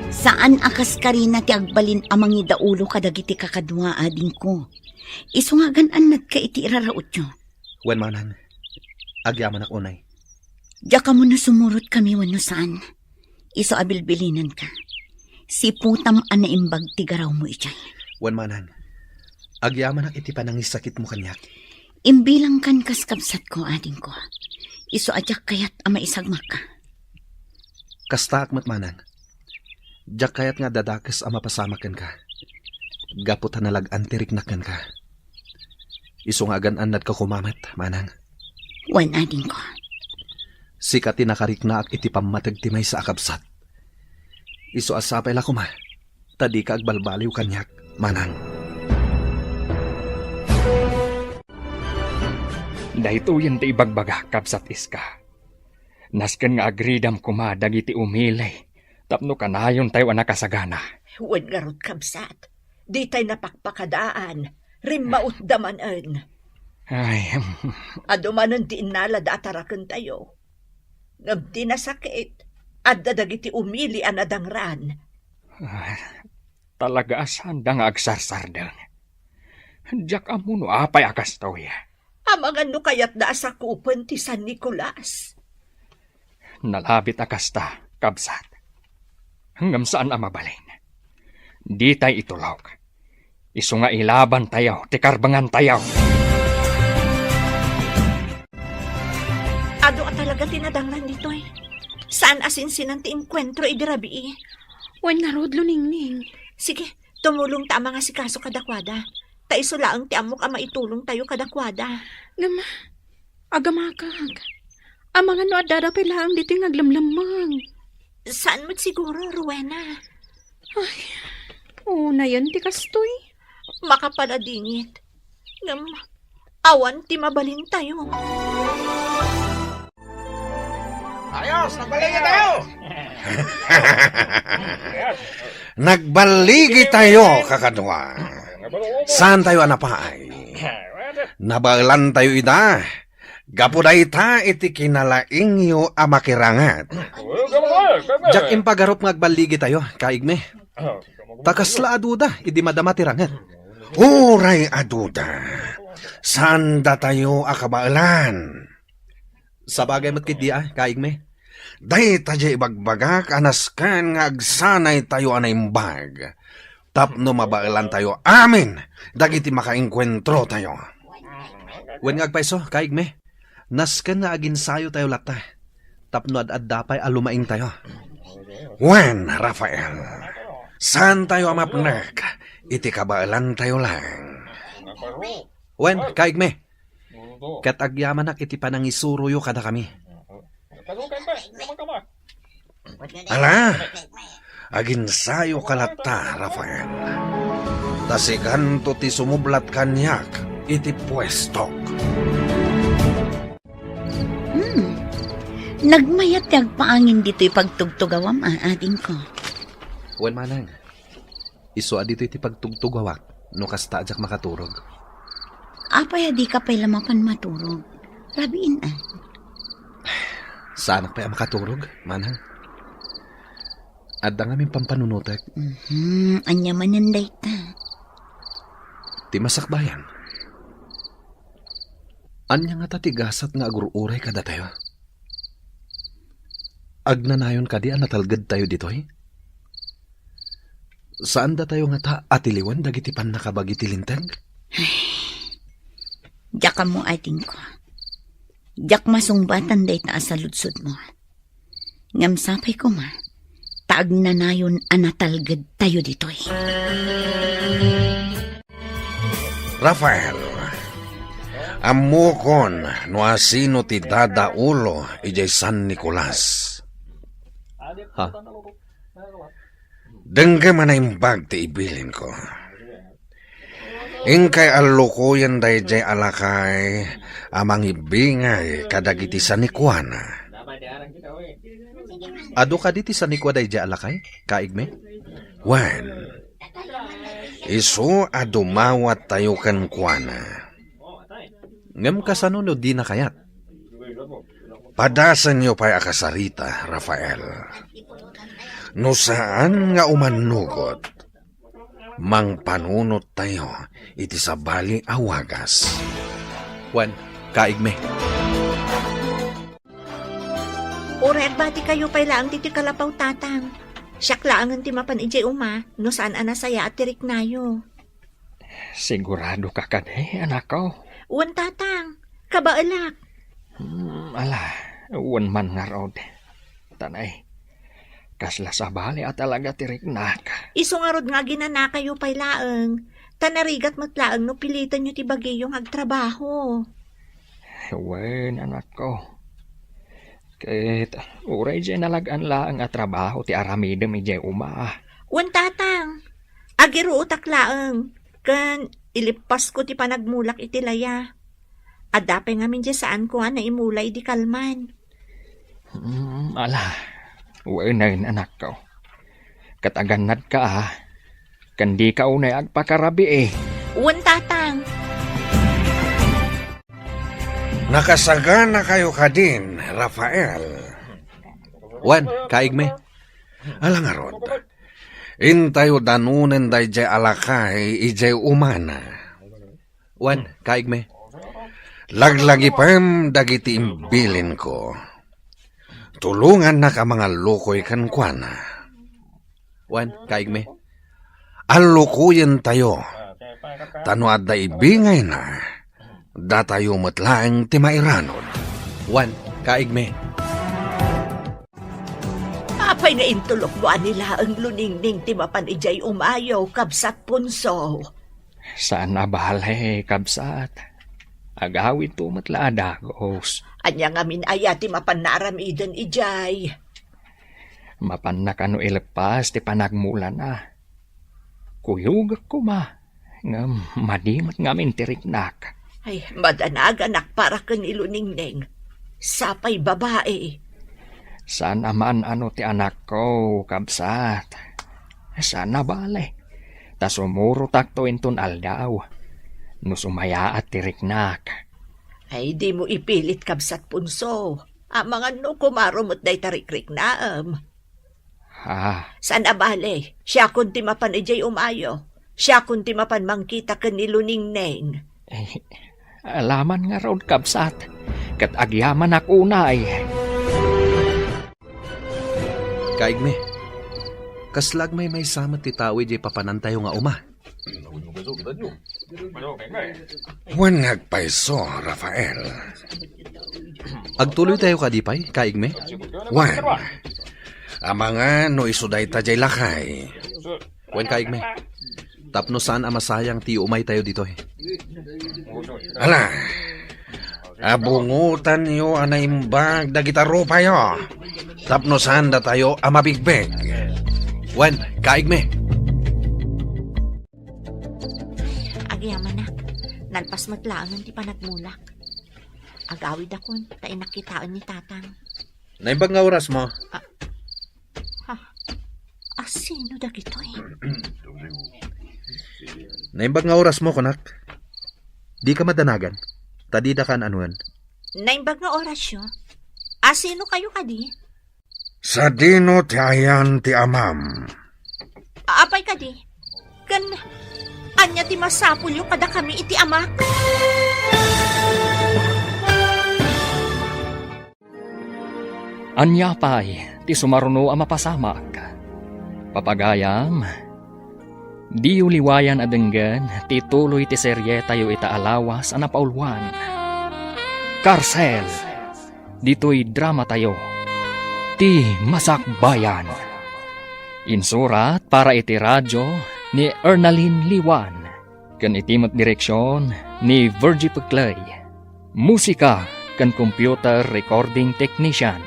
Saan a kaskarina ti agbalin a mangidaulo kadagiti kakadua, adingko. Isu nga agan-annadka iti irarautyo. Wen manang, agyamanak unay. Diak ammo no sumurot kami wenno saan. Isu a bilbilinenka. Siputam a naimbag ti garawmo idiay. Wen manang, agyamanak iti panangisakitmo kaniak. Imbilangkan kas kabsatko, adingko. Isu a diak kayat a maisagmakka. Kastaak met manang. Diak kayat nga adda dakes a mapasamak kenka. Gapu ta nalag-an ti riknak kenka. Isu nga agan-annadka koma met, manang. Wen, adingko. Sika ti nakariknaak iti pammateg ti maysa a kabsat. Isu a sapay la koma, ta dika agbalbaliw kaniak, manang. Daytoyen ti ibagbagak, kabsat Iska. Nasken nga agridam koma dagiti umili tapno kanayontayo a nakasagana. Wen ngarud, kabsat, ditay napakpakadaan, rimmautda manen. Ay, em. Adu manen ti innalada a tarakentayo. Ngem ti nasakit, adda dagiti umili a nadangran. Ah, talaga a saanda nga agsarsardeng. Diak ammo no apay a kastoy. Amangan no kayatda a sakupen ti San Nicolas. Nalabit a kasta, kabsat. Ngem saan a mabalin. Ditay itulok. Isu nga ilabantayo ti karbengantayo. Adu a talaga ti nadangran ditoy. Saan a sinsinan ti enkuentro idi rabii. Wen ngarud, Luningning. Sige, tumulongta a mangasikaso kadakuada. Ta isu laeng ti ammok a maitulongtayo kadakuada. Ngem, agamakak. Amangan no addada pay laeng ditoy nga aglemlemmeng. Saan met siguro, Rowena? Ay, unayen ti kastoy. Makapaladingit. Ngem, awan ti mabalintayo. Ayos, nagbaligi tayo! Nagbaligi tayo, kakadua. Saan tayo a napaay? Nabaelan tayo ida. Gapu dayta iti kinalaingyo a makiranget. Diak impagarup nga agbaligi tayo, kaigmi. Ta kasla a duda idi madama ti ranget. Uray a duda, saan datayo a kabaelan. Sabagay met ketdi a, kaigmi. Dayta diay ibagbagak a nasken nga agsanay tayo a naimbag tapno mabaelan tayo amin dagiti makaengkuentro tayo. Wen nga agpayso, kaigmi, nasken nga aginsayo tayo latta tapno ad-adda pay a lumaing tayo. Wen, Rafael, saan tayo a mapnek iti kabaelan tayo lang. Wen, kaigmi, ket agyamanak iti panangisuroyo kadakami. Ala, aginsayoka latta, Rafael. Ta sikanto ti sumublat kaniak iti puestok. Hmm. Nagmayat ti agpaangin ditoy pagtugtugawam, a, adingko. Wen manang. Isu a ditoy ti pagtugtugawak no kasta a diak makaturog. Apay a dika pay la mapan maturog? Rabiin a. Saanak pay a makaturog, manang. Adda ngamin pampanunotek. Mhm, ania manen dayta? Ti masakbayan. Ania ngata ti gasat nga agur-uray kadatayo? Agnanayon kadi a natalgedtayo ditoy? Saan datayo ngata a tiliwen dagiti pannakabagi ti Linteg? Diak ammo, adingko. Diak masungbatan dayta a saludsodmo. Ngem sapay koma, ta agnanayon a natalgedtayo ditoy. Rafael, ammokon no asino ti dadaulo idiay San Nicolas. Ha? Denggem a naimbag ti ibilinko. Inkay allukoyen daydiay a lakay a mangibbingay kadagiti sanikuana. Adu kadi ti sanikua daydiay a lakay, kaigmi? Wen, isu a dumawattayo kenkuana. Ngem kasano no dina kayat? Padasenyo pay a kasarita, Rafael. No saan nga umannugot, Mangpanunottayo iti sabali a wagas. Wen, kaigmi. Uray agbatikayo pay laeng ditoy kalapaw, Tatang. Siak laengen ti mapan idiay uma no saan a nasayaat ti riknayo. Sigurado ka kadi, anakko? Wen, Tatang. Kabaelak. Hmm, ala, wen man ngarud. Tanay, kasla sabali a talaga ti riknak. Isu ngarud nga aginanakayo pay laeng, ta narigat met laeng no pilitenyo ti bagiyo nga agtrabaho. Wen, anakko. Ket uray diay nalag-an laeng a trabaho ti aramidem idiay uma. Wen, Tatang, agiruotak laeng, ken ilippasko ti panagmulak iti laya. Adda pay ngamin diay saanko a naimula idi kalman. Hmm, ala, wenen, anakko. Ket agannadka, a, ken dika unay agpakarabii. Wen, Tatang. Nakasaganakayo kadin, Rafael? Wen, kaigmi. Ala ngarud, intayo danunen daydiay a lakay idiay umana. Wen, kaigmi. Laglagipem dagiti imbilinko. Tulongannak a mangallukoy kenkuana. Wen, kaigmi. Allukoyentayo. Ta no adda ibingayna, datayo met laeng ti mairanud. Wen, kaigmi. Apay nga intulokmo a ni laeng luningning ti mapan idiay umayo, Kabsat Punso? Saan a bale, kabsat. Agawidto met la a dagus. Ania ngamin aya ti mapan naaramiden idiay? Mapanna kano ileppas ti panagmulana. Kuyogek koma, ngem madi met ngamin ti riknak. Ay, madanaganak para ken ni Luningning. Sapay babai. Saan a maan-ano ti anakko, kabsat. Saan a bale. Ta sumurotakto inton aldaw. No sumayaat ti riknak. Ay, dimo ipilit, Kabsat Punso. Amangan no kumaro met dayta rikriknaem. Ah. Saan a bale, siakon ti mapan idiay umayo. Siakon ti mapan mangkita ken ni Luningning. Eh, alaman ngarud, kabsat. Ket agyamanak unay. Kaigmi, kasla agmaymaysa met ti tao idiay papanantayo nga uma. Wen nga agpayso, Rafael. Agtuloytayo kadi pay, kaigmi? Wen. Amangan no isu dayta diay lakay. Wen, kaigmi. Tapno saan a masayang ti umaytayo ditoy. Ala, abungotanyo a naimbag dagita rupayo. Tapno saan datayo a mabigbeg. Wen, kaigmi. Agyamanak, nalpas met laengen ti panagmulak. Agawidakon, ta innak kitaen ni Tatang. Naimbag nga orasmo? Ah, ha? Asino dagitoy? Naimbag nga orasmo, kunak. Dika madanagan, ta didaka an-anoen. Naimbag nga orasyo? Asino kayo kadi? Sadino ti ayan ti amam? Apay kadi? Ken ania ti masapulyo kadakami iti amak? Ania pay ti sumaruno a mapasamak? Papagayam, diyo liwayan a denggen ti tuloy ti serietayo ita a lawas a napauluan. Karsel. Ditoy dramatayo, Ti Masakbayan. Insurat para iti radyo ni Ernalyn Liwan, ken iti met direksion ni Virgie Peclay. Musika ken computer recording technician,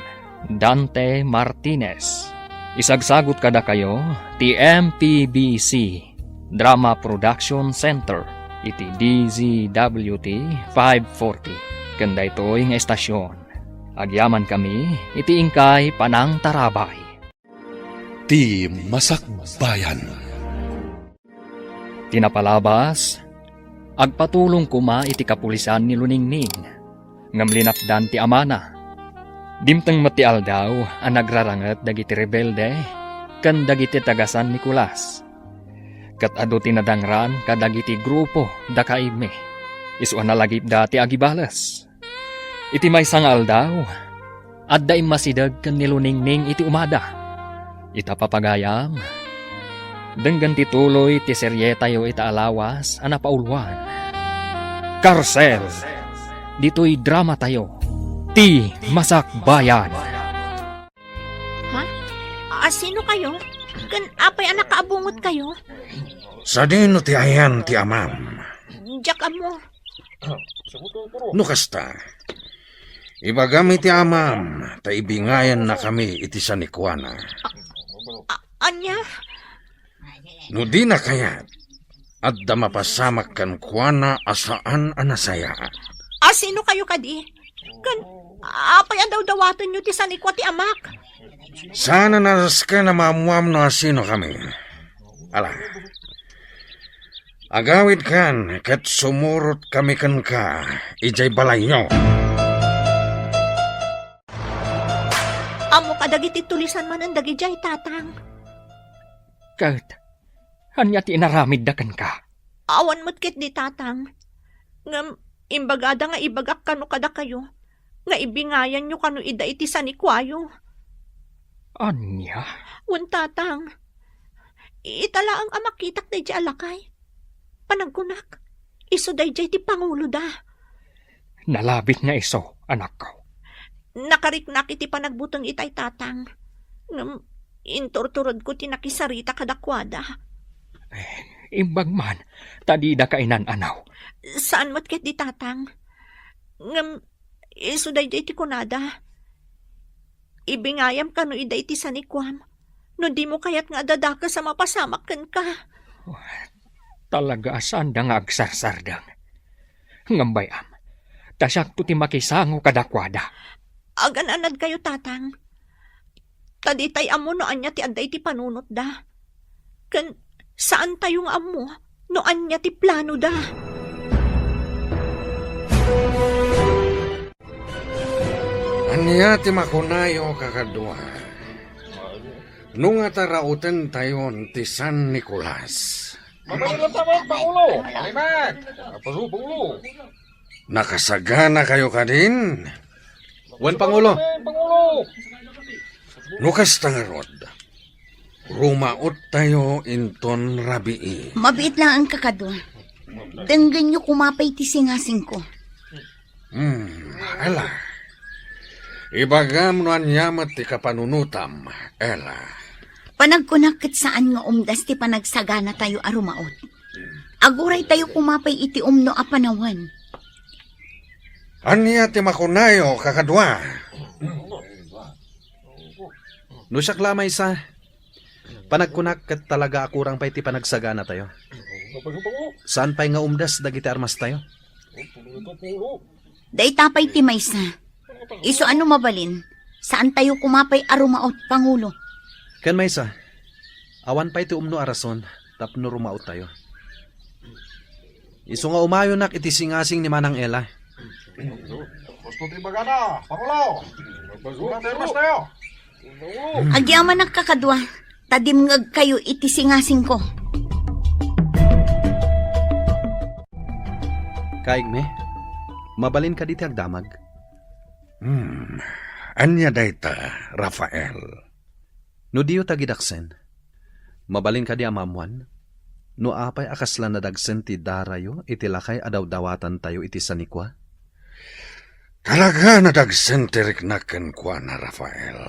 Dante Martinez. Isagsagut kadakayo ti M P B C Drama Production Center iti D Z W T five forty. Ken daytoy nga estasion, agyamankami iti inkay panangtarabay. Ti Masakbayan. Ti napalabas, agpatulong koma iti kapulisan ni Luningning, ngem linapdan ti amana. Dimteng met ti aldaw a nagraranget dagiti rebelde ken dagiti taga San Nicolas. Ket adu ti nadangran kadagiti grupo da kaibmi. Isu a nalagipda ti agibales. Iti maysa nga aldaw, adda immasideg ken ni Luningning iti umada. Ita papagayam, denggen ti tuloy ti serietayo ita a lawas a napauloan. Karsel, ditoy dramatayo, Ti Masakbayan. Ha? A, sino kayo? Ken apay a nakaabungot kayo? Sadino ti ayan ti amam? Diak ammo. No kasta, ibagam iti amam, ta ibingayannakami iti sanikuana. A-, ania? No dina kayat, adda mapasamak kenkuana a saan a nasayaat. A, sino kayo kadi? Ken apay a dawdawatenyo ti sanikua ti amak? Saan a nasken a maammuam no asino kami. Ala, agawidkan ket sumurot kami kenka idiay balayyo. Ammo kadagiti tulisan manen dagidiay, Tatang. Ket ania ti inaramidda kenka? Awan met ketdi, Tatang. Ngem imbagada nga ibagak kano kadakayo nga ibingayanyo kano ida iti sanikuayo. Ania? Wen, Tatang. Ita laeng a makitak daydiay a lakay. Panagkunak, isu daydiay ti panguloda. Nalabit nga isu, anakko. Nakariknak iti panagbuteng itay, Tatang. Ngem inturturedko ti nakisarita kadakuada. Eh, imbag man, ta dida kainan-anaw. Saan met ketdi, Tatang. Ngem isu daydiay ti kunada, "Ibingayam kano ida iti sanikuam, no dimo kayat nga adda dakes a mapasamak kenka." Talaga a saanda nga agsarsardeng. Ngem bay-am, ta siakto ti makisango kadakuada. Agan-anadkayo, Tatang. Ta ditay ammo no ania ti adda iti panunotda. Ken saantayo nga ammo no ania ti planoda. Ania ti makunayo, kakadua? No nga tarautentayon ti San Nicolas. Mabalin lang taman, Pangulo. Alimat. Apaso, Pangulo. Nakasaganakayo kadin? Wen, Pangulo. Pangulo. No kasta ngarud, rumaottayo inton rabii. Mabiit laeng, kakadua. Denggenyo koma pay ti singasingko. Hmm, ala. Ibagam no ania met ti kapanunotam, Ella. Panagkunak ket saan nga umdas ti panagsaganatayo a rumaot. Aguraytayo koma pay iti umno a panawen. Ania ti makunayo, kakadua? No siak la maysa, panagkunak ket talaga a kurang pay ti panagsaganatayo. Saan pay nga umdas dagiti armastayo? Dayta pay ti maysa. Isu a no mabalin, saantayo koma pay a rumaot, Pangulo. Ken maysa, awan pay ti umno a rason tapno rumaottayo. Isu nga umayonak iti singasing ni Manang Ella. Gusto ti bagana, Pangulo. Gusto ti armastayo. Agyamanak, kakadua, ta dimngegkayo iti singasingko. Kaigmi, mabalin kadi ti agdamag? Hmm, ania dayta, Rafael? No diyo tagidaksen, mabalin kadi a maammuan no apay a kasla nadagsen ti darayo iti lakay a dawdawatantayo iti sanikua? Talaga nadagsen ti riknak kenkuana, Rafael.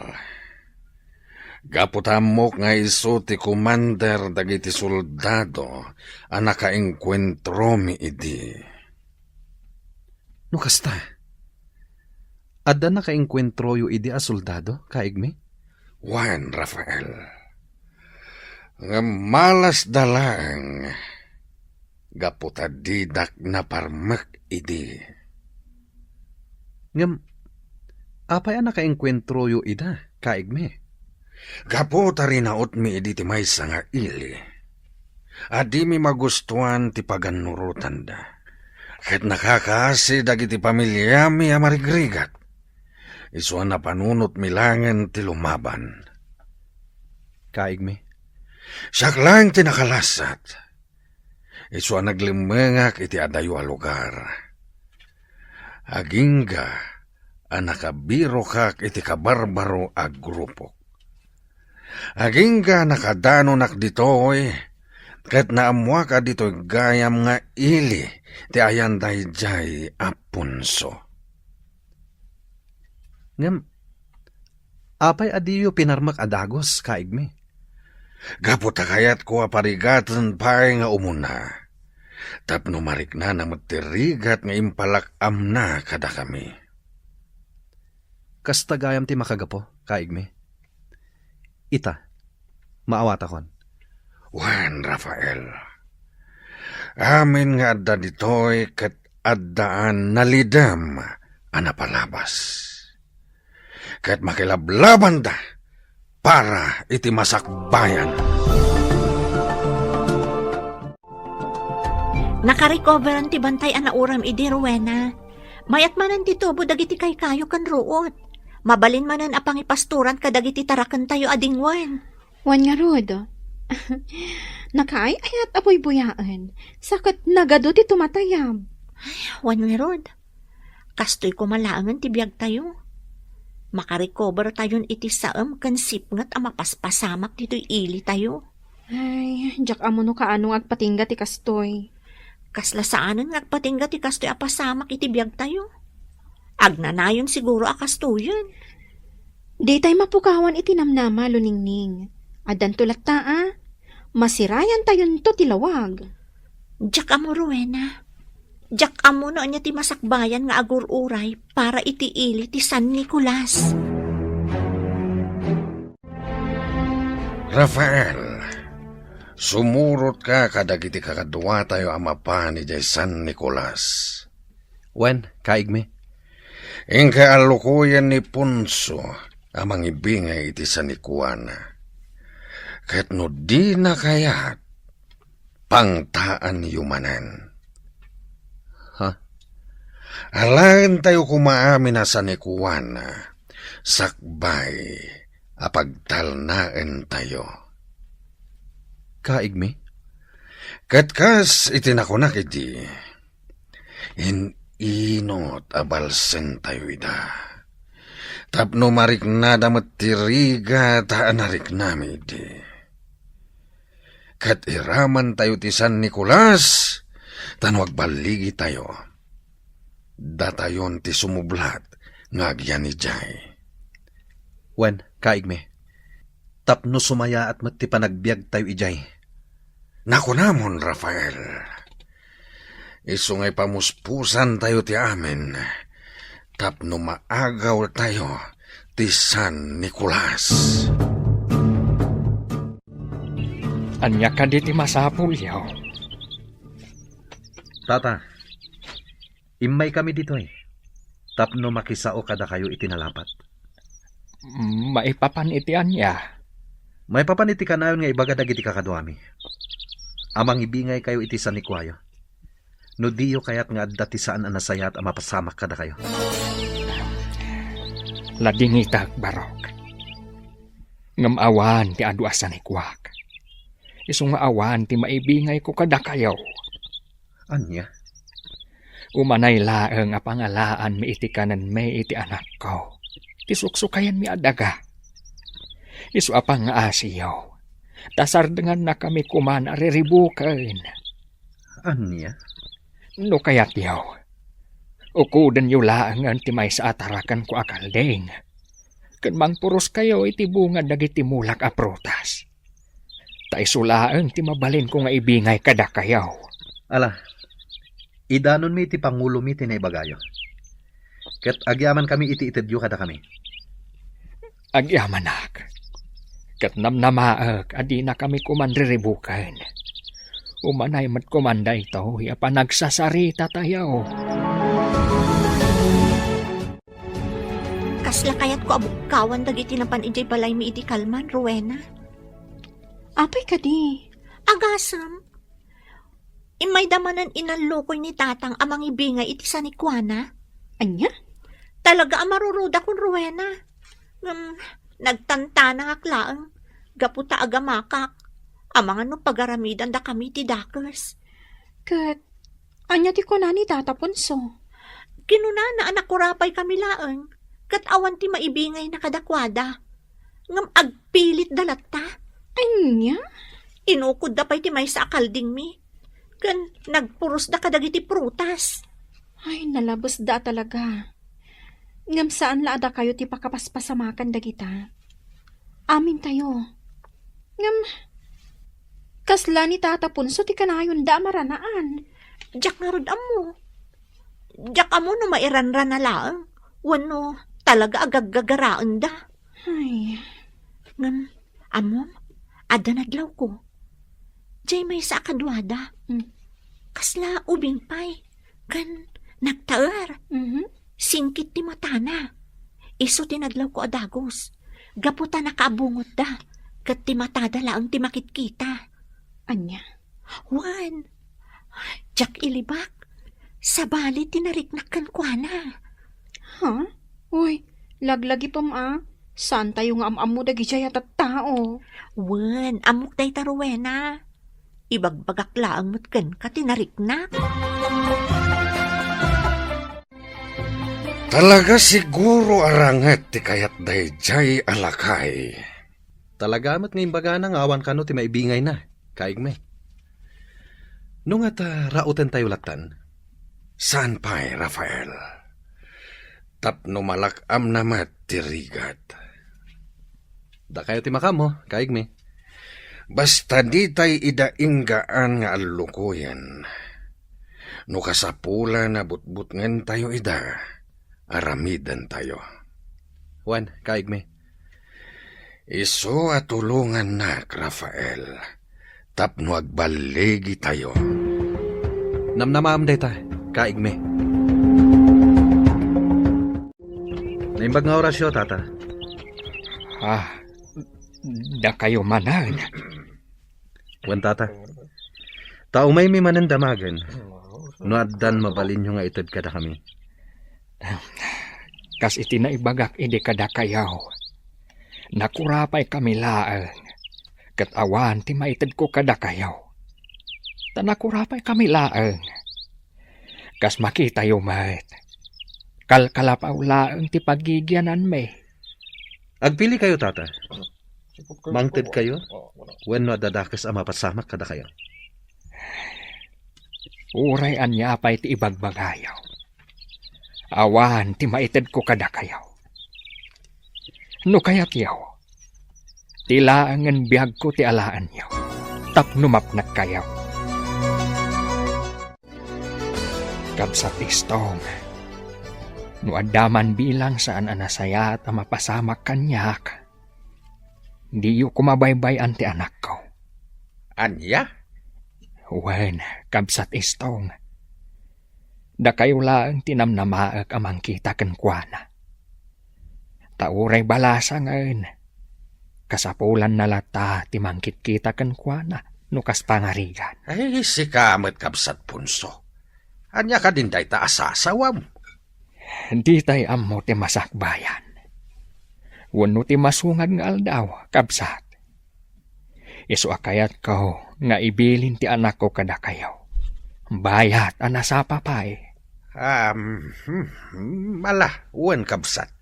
Gapu ta ammok nga isu ti komander dagiti soldado a nakaengkuentromi idi. No kasta, adda nakaengkuentroyo idi a soldado, kaigmi? Wen, Rafael. Ngem malasda laeng gapu ta didak naparmek idi. Ngem apay a nakaengkuentroyo ida, kaigmi? Gapu ta rinautmi idi ti maysa nga ili a dimi magustuan ti pagannurotanda, ket nakakaasi dagiti familiami a marigrigat. Isu a napanunotmi laengen ti lumaban. Kaigmi, siak laeng ti nakalasat. isu a naglemmengak iti adayo a lugar. Agingga a nakabirokak iti kabarbaro a grupok. Agingga a nakadanonak ditoy, ket naammoak a ditoy gayam nga ili ti ayan daydiay a punso. Ngem, apay a diyo pinarmek a dagus, kaigmi? Gapu ta kayatko a parigaten pay nga umuna, tapno mariknana met ti rigat nga impalak-amna kadakami. Kasta gayam ti makagapu, kaigmi. Ita, maawatakon. Wen, Rafael, amin nga adda ditoy ket addaan nalidem a napalabas. Ket makilablabanda para iti masakbayan. Nakarecoveran ti bantay a nauram idi, Rowena. Mayat manen ti tubo dagiti kaykayo ken ruot. Mabalin manen a pangipastoran kadagiti tarakentayo a dingwen. Wen ngarud, nakaay-ayat a buybuyaen, sa ket nagadu ti tumatayab. Wen ngarud, kastoy koma laengen ti biagtayo. Makarecover tayon iti saem ken sipnget a mapaspasamak ditoy ilitayo. Ay, diak ammo no kaano nga agpatingga ti kastoy. Kasla saanen nga agpatingga ti kastoy a pasamak iti biagtayo. Agnanayon siguro a kastoyen. Ditay mapukawan iti namnama, Luningning. Addanto latta a, masirayantayonto ti lawag. Diak ammo, Rowena. Diak ammo no ania ti masakbayan nga agur-uray para iti ili ti San Nicolas. Rafael, sumurotka kadagiti kakaduatayo a mapan idiay San Nicolas. Wen, kaigmi. Inka a lukoyen ni Ponso a mangibingay iti sanikuana. Ket no dina kayat, pangtaanyo manen. Ha? Alaentayo koma amin a sanikuana, sakbay a pagtalnaentayo. Kaigmi? Ket kas iti nakunak idi, in-inot a balsentayo ida. Tapno mariknada met ti rigat a nariknami idi. Ket iramantayo ti San Nicolas, ta no agballigitayo, datayon ti sumublat nga agyan idiay. Wen, kaigmi, tapno sumayaat met ti panagbiagtayo idiay. Nakunamon, Rafael, isu nga ipamuspusantayo ti amin tapno maagawtayo ti San Nicolas. Ania kadi ti masapulyo? Tata, immaykami ditoy tapno makisao kadakayo iti nalapat. Maipapan iti ania? Maipapan iti kanayon nga ibaga dagiti kakaduami a mangibingaykayo iti sanikuayo. No diyo kayat nga adda ti saan a nasayaat a mapasamak kadakayo. Ladingitak, Barok. Ngem awan ti adu a sanikuak. Isu nga awan ti maibingayko kadakayo. Ania? Umanay laeng a pangalaanmi iti kanenmi iti anakko, ti suksukayanmi a daga. Isu a pangngaasiyo, ta sardengannakami koman a riribuken. Ania? No kayatyo, ukudenyo laengen ti maysa a tarakenko a kalding, ken mangpuroskayo iti bunga dagiti mulak a prutas. Ta isu laeng ti mabalinko nga ibingay kadakayo. Ala, idanonmi iti pangulomi ti naibagayo. Ket agyamankami iti itedyo kadakami. Agyamanak. Ket namnamaek a dinakami koman riribuken. Umanay met koman daytoy a panagsasarita tayo. Kasla kayatko a bukkawan dagiti napan idiay balaymi idi kalman, Rowena. Apay kadi? Agasem. Immayda manen inallukoy ni Tatang a mangibingay iti sanikuana. Ania? Talaga a marurudakon, Rowena. Ngem, nagtantanangak laeng gapu ta agamakak. Amangan no pagaramidandakami ti dakes. Ket ania ti kuna ni Tata Ponso? Kinunana a nakurapay kami laeng, ket awan ti maibingayna kadakuada. Ngem agpilitda latta. Ania? Inukodda pay ti maysa a kaldingmi, ken nagpurosda kadagiti prutas. Ay, nalabesda talaga. Ngem saan la a dakayo ti pakapaspasamakan dagita. Amintayo. Ngem, kasla ni Tata Ponso ti kanayonda a maranaan? Diak ngarud ammo. Diak ammo no mairanrana laeng wenno talaga a gaggagaraenda. Ay. Ngem, ammom, adda nadlawko. Diay maysa a kaduada. Hmm. Kasla ubing pay. Ken nagtaer. Mhm. Singkit ti matana. Isu ti nadlawko a dagus. Gapu ta nakaabungotda, ket ti matada laeng ti makitkita. Ania? Wen, diak ilibak. Sabali ti nariknak kenkuana. Ha? Uy, laglagipem a. Saantayo nga am-ammo dagidiay a tattao. Wen, ammok dayta, Rowena. Ibagbagak laeng met kenka ti nariknak. Talaga siguro a ranget ti kayat daydiay a lakay. Talaga met nga imbagana nga awan kano ti maibingayna, kaigmi. No ngata, rautentayo lattan? Saan pay, Rafael. Tapno malak-amna met ti rigat. Dakayo ti makaammo, kaigmi. Basta ditay ida inggaan nga allukoyen. No kasapulan a butbutngentayo ida, aramidentayo. Wen, kaigmi. Isu a tulongannak, Rafael, tapno agballigitayo. Namnamaem dayta, kaigmi. Naimbag nga orasyo, Tata. Ah, dakayo manen. Wen, Tata. Ta umaymi manen damagen, no addan mabalinyo nga ited kadakami. Kas iti naibagak idi kadakayo, nakurapaykami laeng, ket awan ti maitedko kadakayo. Ta nakurapaykami laeng. Kas makitayo met, kalkalapaw laeng ti pagigiananmi. Agpilikayo, Tata. Mangtedkayo? Wenno adda dakes a mapasamak kadakayo? Uray ania pay ti ibagbagayo, awan ti maitedko kadakayo. No kayatyo, ti laengen biagko ti alaenyo, tapno mapnekkayo. Kabsat Istong, no adda man bilang saan a nasayaat a mapasamak kaniak, diyo koma baybay-an ti anakko. Ania? Wen, Kabsat Istong, dakayo laeng ti namnamaek a mangkita kenkuana. Ta uray balasangen, kasapulanna latta ti mangkitkita kenkuana no kas pangarigan. Ay, sika met, Kabsat Ponso. Ania kadin dayta a sasawam? Ditay ammo ti masakbayan wenno ti masungad nga aldaw, kabsat. Isu a kayatko nga ibilin ti anakko kadakayo, bayat a nasapa pay. Am, hmm, hmm, ala, wen, kabsat.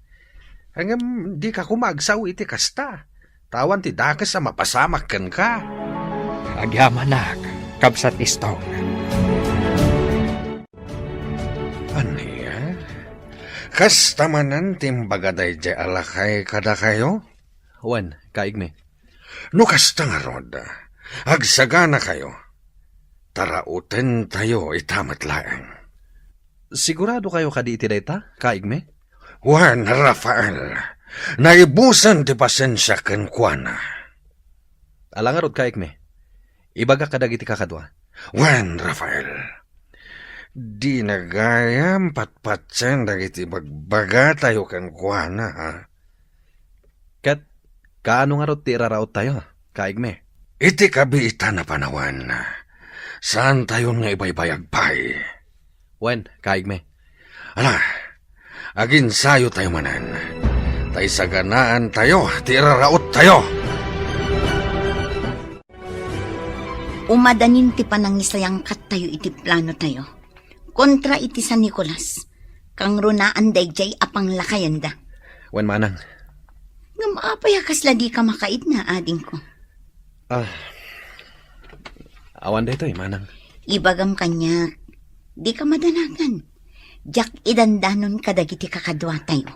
Ngem dika koma agsao iti kasta, ta awan ti dakes a mapasamak kenka. Agyamanak, Kabsat Istong. Ania? Kasta manen ti imbaga daydiay a lakay kadakayo? Wen, kaigmi. No kasta ngarud, agsaganakayo. Tarautentayo ita met laeng. Siguradokayo kadi iti dayta, kaigmi? Wen, Rafael, naibusen ti pasensiak kenkuana. Ala ngarud, kaigmi. Ibagak kadagiti kakadua. Wen, Rafael, dina gayam patpatien dagiti bagbagatayo kenkuana, ha? Ket kaano ngarud ti iraraottayo, kaigmi? Iti kabiitan a panawen, saantayon nga ibaybayag pay. Wen, kaigmi. Ala, aginsayotayo manen, ta isaganaantayo ti iraraottayo. Umadanin ti panangisayangkattayo iti planotayo kontra iti San Nicolas, kangrunaan daydiay a panglakayenda. Wen, manang. Ngem apay a kasla dika makaidna, adingko? Ah, awan daytoy, manang. Ibagam kaniak, dika madanagan. Diak idandanon kadagiti kakaduatayo.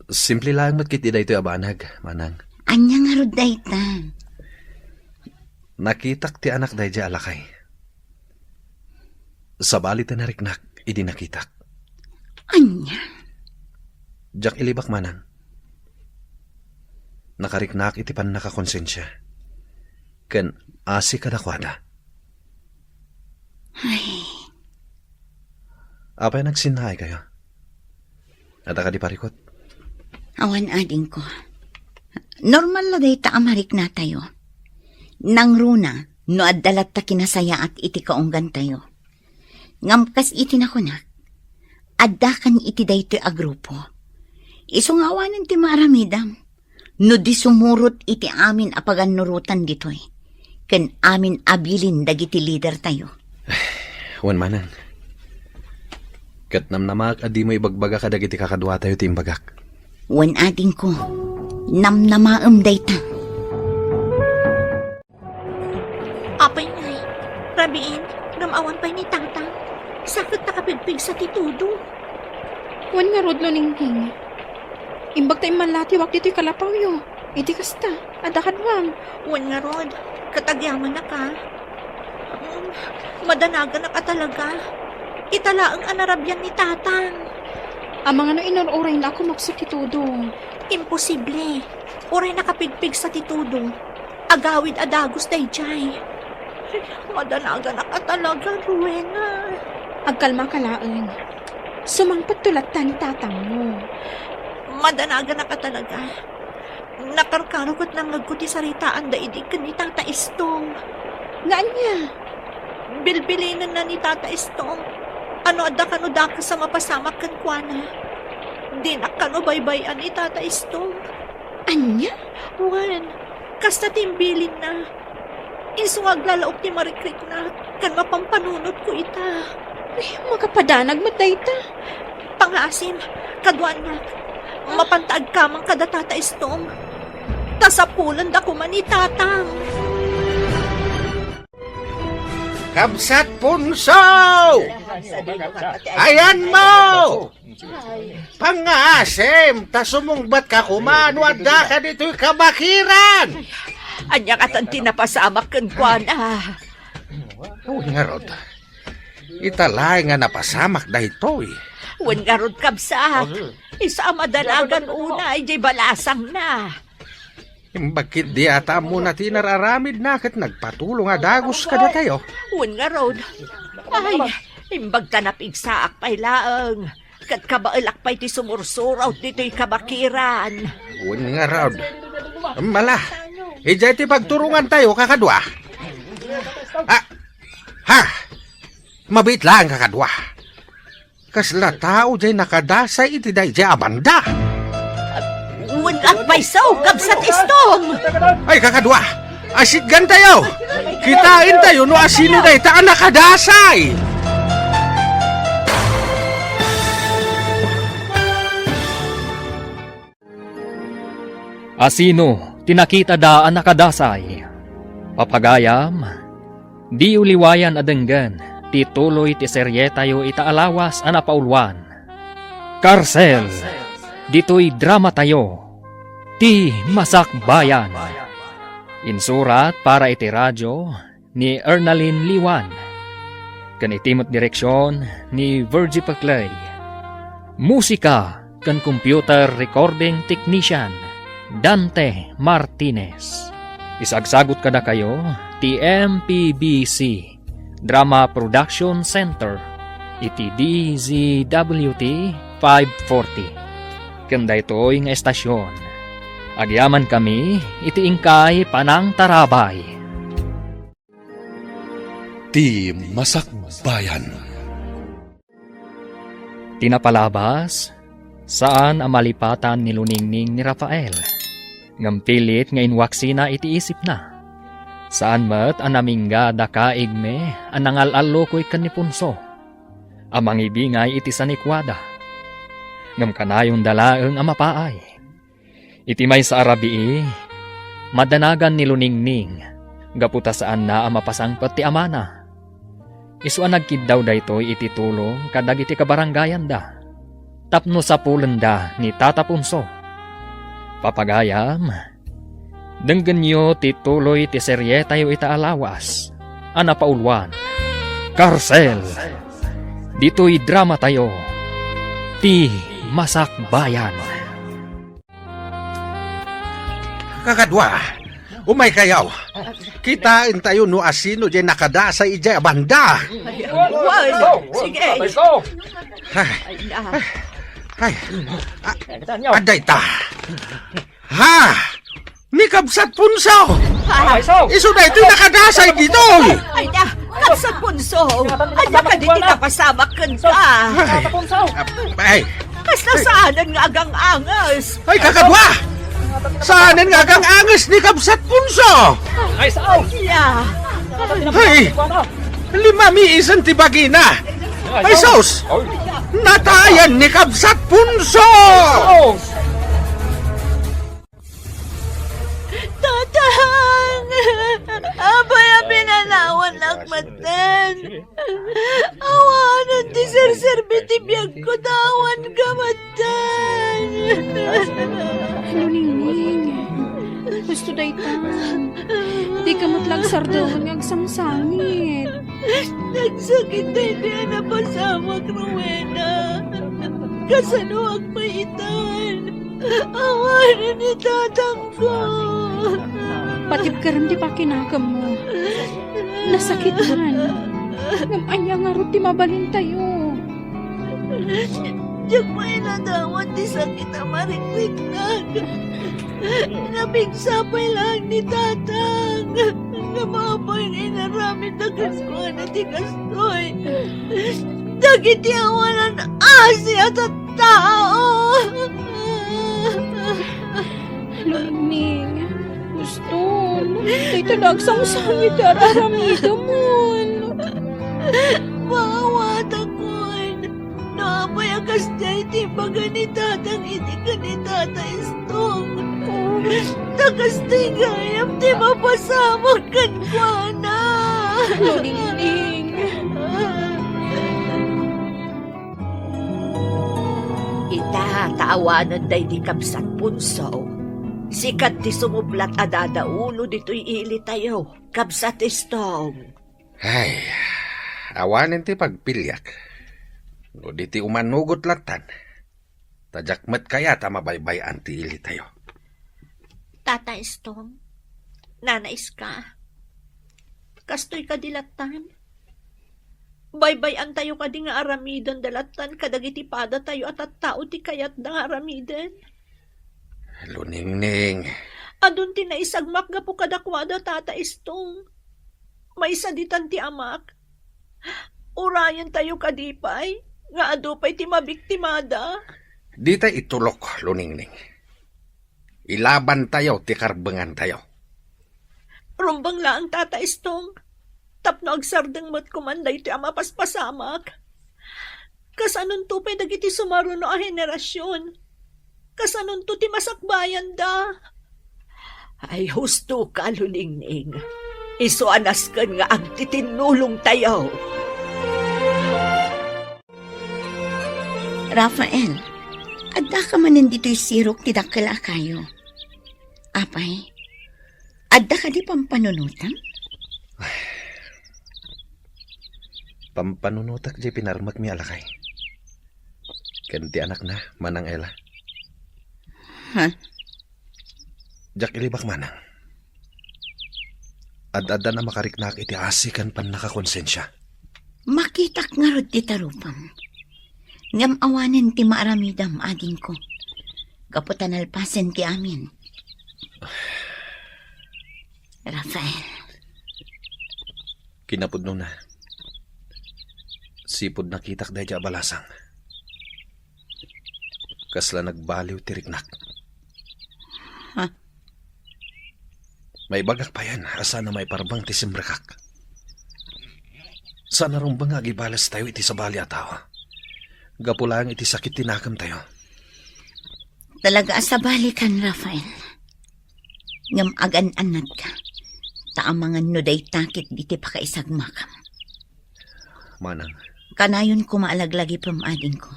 Simple laeng met ketdi daytoy a banag, manang. Ania ngarud dayta? Nakitak ti anak daydiay a lakay. Sabali ti nariknak idi nakitak. Ania? Diak ilibak, manang. Nakariknak iti pannakakonsensia ken asi kadakuada. Ay. Apay a nagsinnaaykayo? Adda kadi parikut? Awan, adingko. Normal la dayta a mariknatayo. Nangruna no adda latta kinasayaat iti kaunggantayo. Ngem kas iti nakunak, addakan iti daytoy a grupo. Isu nga awanen ti maaramidam no di sumurot iti amin a pagannurotan ditoy ken amin a bilin dagiti lidertayo. Wen, manang. Ket namnamaak a dimo ibagbaga kadagiti kakaduatayo ti imbagak. Wen, adingko, namnamaem dayta. Apay ngay, rabiin, ngem awan pay ni Tatang. Sa ket nakapigpigsa ti tudo. Wen ngarud, Luningning. Imbag ta immallatiwak ditoy kalapawyo. Iti kasta, adda kaduam. Wen ngarud, ket agyamanak a. Mm, madanaganak a talaga. Ita laeng a narabian ni Tatang. Amangan no inur-urayna a kumukso ti tudo. Imposible. Uray nakapigpigsa ti tudo. Agawid a dagus daydiay. Madanaganak a talaga, Rowena. Agkalmaka laeng. Sumangpetto latta ni tatangmo. Madanaganak a talaga. Nakarkaro ket nangngegko ti saritaanda idi ken ni Tata Estong. Nga ania? Bilbilinenna ni Tata Estong a no adda kano dakes a mapasamak kenkuana, dinak kano baybay-an ni Tata Estong. Ania? Wen, kasta ti imbilinna. Isu nga aglalaok ti marikriknak ken mapampanunotko ita. Ay, makapadanag met dayta. Pangaasim, kaduanak, mapanta agkamang kada Tata Estong. Ta sapulenda koma ni Tatang. Kabsat Punso! Ayanmo! Pangaasim, ta sumungbatka koma no addaka ditoy kabakiran! Ania katan ti napasamak kenkuana? Wen ngarud, ita laeng a napasamak daytoy. Wen ngarud, kabsat, isu a madanagan unay diay balasangna. Imbag ketdi a ta ammona ti inar-aramidna ket nagpatulong a dagus kadatayo. Wen ngarud, ay, imbag ta napigsaak pay laeng, ket kabaelak pay ti sumursuro't ditoy kabakiran. Wen ngarud. Mala, idiay ti pagturongantayo, kakadua. Ah, ha! Mabiit laeng, kakadua. Kasla tao diay nakadasay iti daydiay a banda. Wen, agpayso, kabsat Estong! Ay, kakadua! Asitgantayo! Kitaentayo no asino dayta a nakadasay! Asino ti nakitada a nakadasay? Papagayam, diyo liwayan a denggen ti tuloy ti serietayo ita a lawas a napauluan, Karsel, ditoy dramatayo, Ti Masakbayan. Insurat para iti radio ni Ernalyn Liwan, ken iti met direksion ni Virgie Peclay. Musika ken computer recording technician, Dante Martinez. Isagsagut kadakayo ti M P B C Drama Production Center iti D Z W T five forty. Ken daytoy nga estasion, agyamankami iti inkay panangtarabay. Ti Masakbayan. Ti napalabas, saan a malipatan ni Luningning ni Rafael, ngem pilit nga inwaksina iti isipna. Saan met a namingga dakaigmi a nangal-allukoy ken ni Punso a mangibingay iti sanikuada. Ngem kanayonda laeng a mapaay. Iti maysa a rabii, madanagan ni Luningning gapu ta saanna a mapasangpet ti amana. Isu a nagkiddaw daytoy iti tulong kadagiti kabarangayanda tapno sapulenda ni Tata Punso. Papagayam, denggenyo ti tuloy ti serietayo ita a lawas a napauluan, Karsel. Ditoy dramatayo, Ti Masakbayan. Kakadua, umaykayo. Kitaentayo no asino diay nakadasay idiay a banda. Wen, sige. Ay, ay, a, adda ita. Ha! Ni Kabsat Punso! Isu daytoy nakadasay ditoy! Ay, na, Kabsat Punso! Ania kadi ti napasamak kenka? Ay, ay, Kasta saanen nga agang-anges. Ay, kakadua! Saanen nga agang-anges ni Kabsat Punso? Ay, sao? Ya. Ay, limamiisen ti bagina. Ay, sus! Natayan ni Kabsat Punso! Tatang! Apay a pinanawannak metten? Awanen ti serserbi ti biagko ta awan ka metten. Luningning, husto dayta. Dika met la agsardeng nga agsangsangit. Nagsakit daytoy a napasamak, Rowena. Kasanoak pay itan? Awanen ni tatang Patibkeren ti pakinakemmo. Nasakit man. Ngem ania ngarud ti mabalintayo? Diak pay nadawat ti sakit a marikriknak. Napigsa pay laeng ni tatang. Ngem apay nga inaramidda kenkuana ti kastoy? Dagiti awanan asi a tattao. Luningning, huston, dayta dagsangsangit ti ar-aramidemon. Maawatakon, no apay a kasdiay ti ibaga ni tatang idi ken ni tata Istong. Ta kastoy gayam ti mapasamak kenkuana. Luningning. Ita, ta awanen daydi kabsat Punso, sika ti sumublat a dadaulo ditoy ilitayo, kabsat Istong. Ay, awanen ti pagpiliak. No di ti umanugot lattan, ta diak met kayat a mabaybay-an ti ilitayo. Tata Istong, Nana Iska, kastoy kadi lattan? Baybay-antayo kadi nga aramiden da lattan kadagiti padatayo a tattao ti kayatda nga aramiden? Luningning. Adun ti naisagmak gapu kadakuada, Tata Istong. Maysa ditan ti amak. Urayentayo kadi pay nga adu pay ti mabiktimada. Dita itulok, Luningning. Ilabantayo ti karbengantayo. Rumbeng laeng, Tata Istong, tapno agsardeng met koman daytoy a mapaspasamak. Kasanonto pay dagiti sumaruno a henerasion? Kasanonto ti masakbayanda? Ay, husto ka, Luningning. Isu a nasken nga agtitinnulongtayo. Rafael, adda ka manen ditoy sirok ti dakkel a kayo. Apay, adda kadi pampanunotam? Pampanunotak diay pinarmekmi a lakay. Ken ti anakna, Manang Ella. Ha? Diak ilibak manang. Ad-addan a makariknaak iti asi ken pannakakonsensia. Makitak ngarud ti tarupam. Ngem awanen ti maaramidam, adingko. Gapu ta nalpasen ti amin. Rafael. Kinapudnona, sipud nakitak daydi a balasang, kasla nagbaliw ti riknak. Ha? Maibagak payen a saan a maiparbeng ti simrekak. Saan a rumbeng nga agibales tayo iti sabali a tao. Gapu laeng iti sakit ti nakemtayo. Talaga a sabalikan, Rafael. Ngem agan-annadka, ta amangan no dayta ket iti pakaisagmakam. Manang. Kanayon koma a laglagipem, adingko,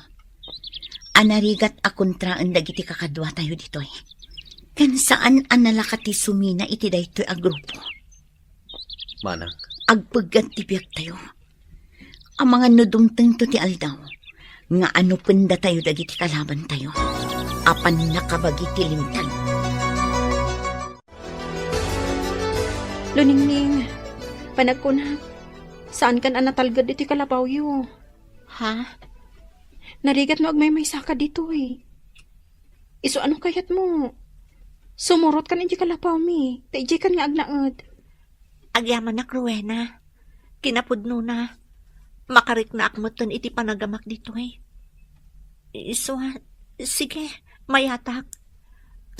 a narigat a kontraen dagiti kakaduatayo ditoy. Ken saan a nalaka ti sumina iti daytoy a grupo. Manang. Agpeggad ti biagtayo. Amangan no dumtengto ti aldaw nga anupendatayo dagiti kalabantayo a pannakabagi ti Linteg. Luningning, panagkunak, saankan a natalged iti kalapawyo. Ha? Narigat no agmaymaysaka ditoy. Isu ano kayatmo? Sumurotkan iti kalapawmi, ta idiaykan nga agnaed. Agyamanak, Rowena. Kinapudnona, makariknaak metten iti panagamak ditoy. Isu a, sige, mayatak.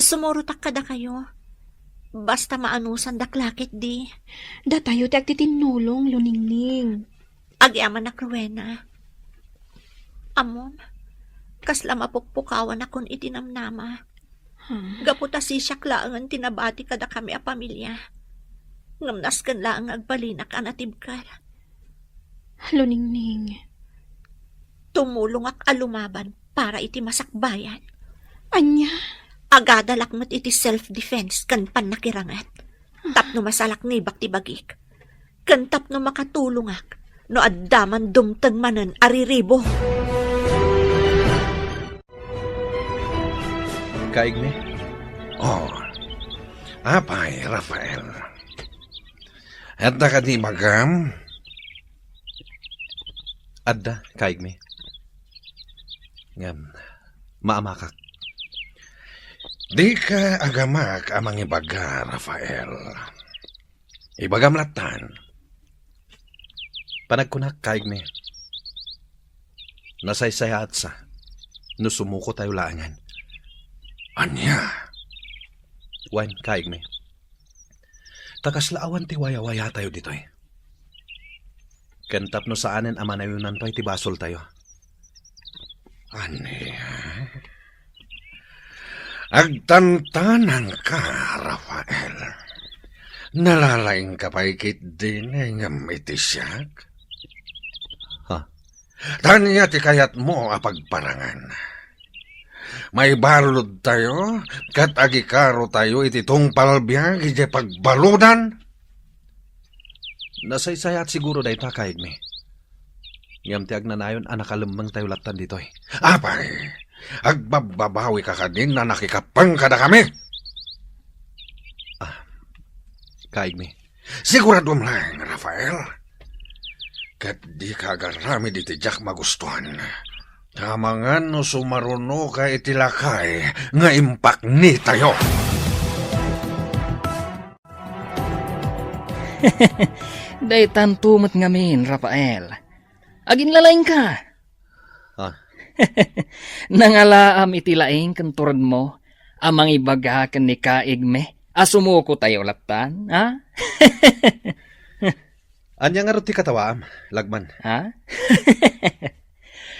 Sumurotak kadakayo. Basta maanusandak la ketdi. Datayo ti agtitinnulong, Luningning. Agyamanak, Rowena. Ammom, kasla mapukpukawanakon iti namnama. Hmm. Gapu ta sisiak laengen ti nabati kadakami a pamilia. Ngem nasken laeng nga agbalinak a natibker. Luningning. Tumulongak a lumaban para iti masakbayan. Ania? Agadalak met iti self-defense ken pannakiranget. Tapno masalaknibak ti bagik. Ken tapno makatulongak no adda man dumteng manen a riribo. Kaigmi? Oh. Apay, Rafael. Adda kadi ibagam? Adda, kaigmi. Ngem, maamakak. Dika agamak a mangibaga, Rafael. Ibagam lattan. Panagkunak, kaigmi. Nasaysayaatsa no sumuko tayo laengen. Ania? Wen, kaigmi. Ta kasla awan ti wayawaya tayo ditoy. Ken tapno saanen a manayonanto iti basoltayo. Ania? Agtantanangka, Rafael. Nalalaingka pay ketdin ngem iti siak? Ha? Ania ti kayatmo a pagparangan? Maibaludtayo ket agikarotayo iti tungpal biag idiay pagbaludan? Nasaysayaat siguro dayta, kaigmi. Ngem ti agnanayon a nakalemmengtayo lattan ditoy. Apay, agbabbabawika kadin a nakikappeng kadakami? Ah, kaigmi. Siguraduem laeng, Rafael. Ket dika agaramid iti diak magustuan. Amangan no sumarunoka iti lakay nga impaknitayo. Daytanto met ngamin, Rafael. Aginlalaingka. Ah. Nangalaam iti laing ken turedmo a mangibaga ken ni kaigmi a sumuko tayo lattan, ha? Ania ngarud ti katawaam, Lagman? Ha?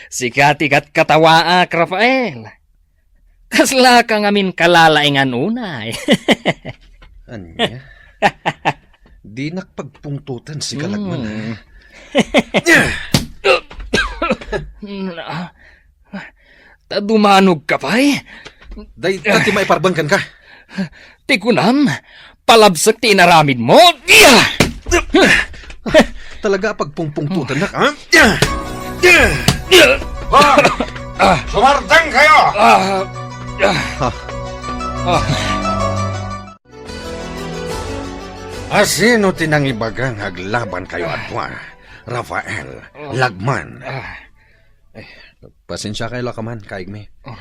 Sika ti katkatawaak, Rafael. Kaslaka ngamin kalalaingan unay. Ania? Dinak pagpungtoten, sika, Lagman, hmm, ha? Ta dumanogka pay? Dayta ti maiparbeng kenka. Ti kunam, palabsek ti inaramidmo. Talaga a pagpungpungtotennak, ha? Ah, sumardengkayo! Ah, ah. Ah. Asino ti nangibaga nga aglabankayo a dua, Rafael, ah, Lagman? Ah. Eh, pasensiakayo la kaman, kaigmi. Oh.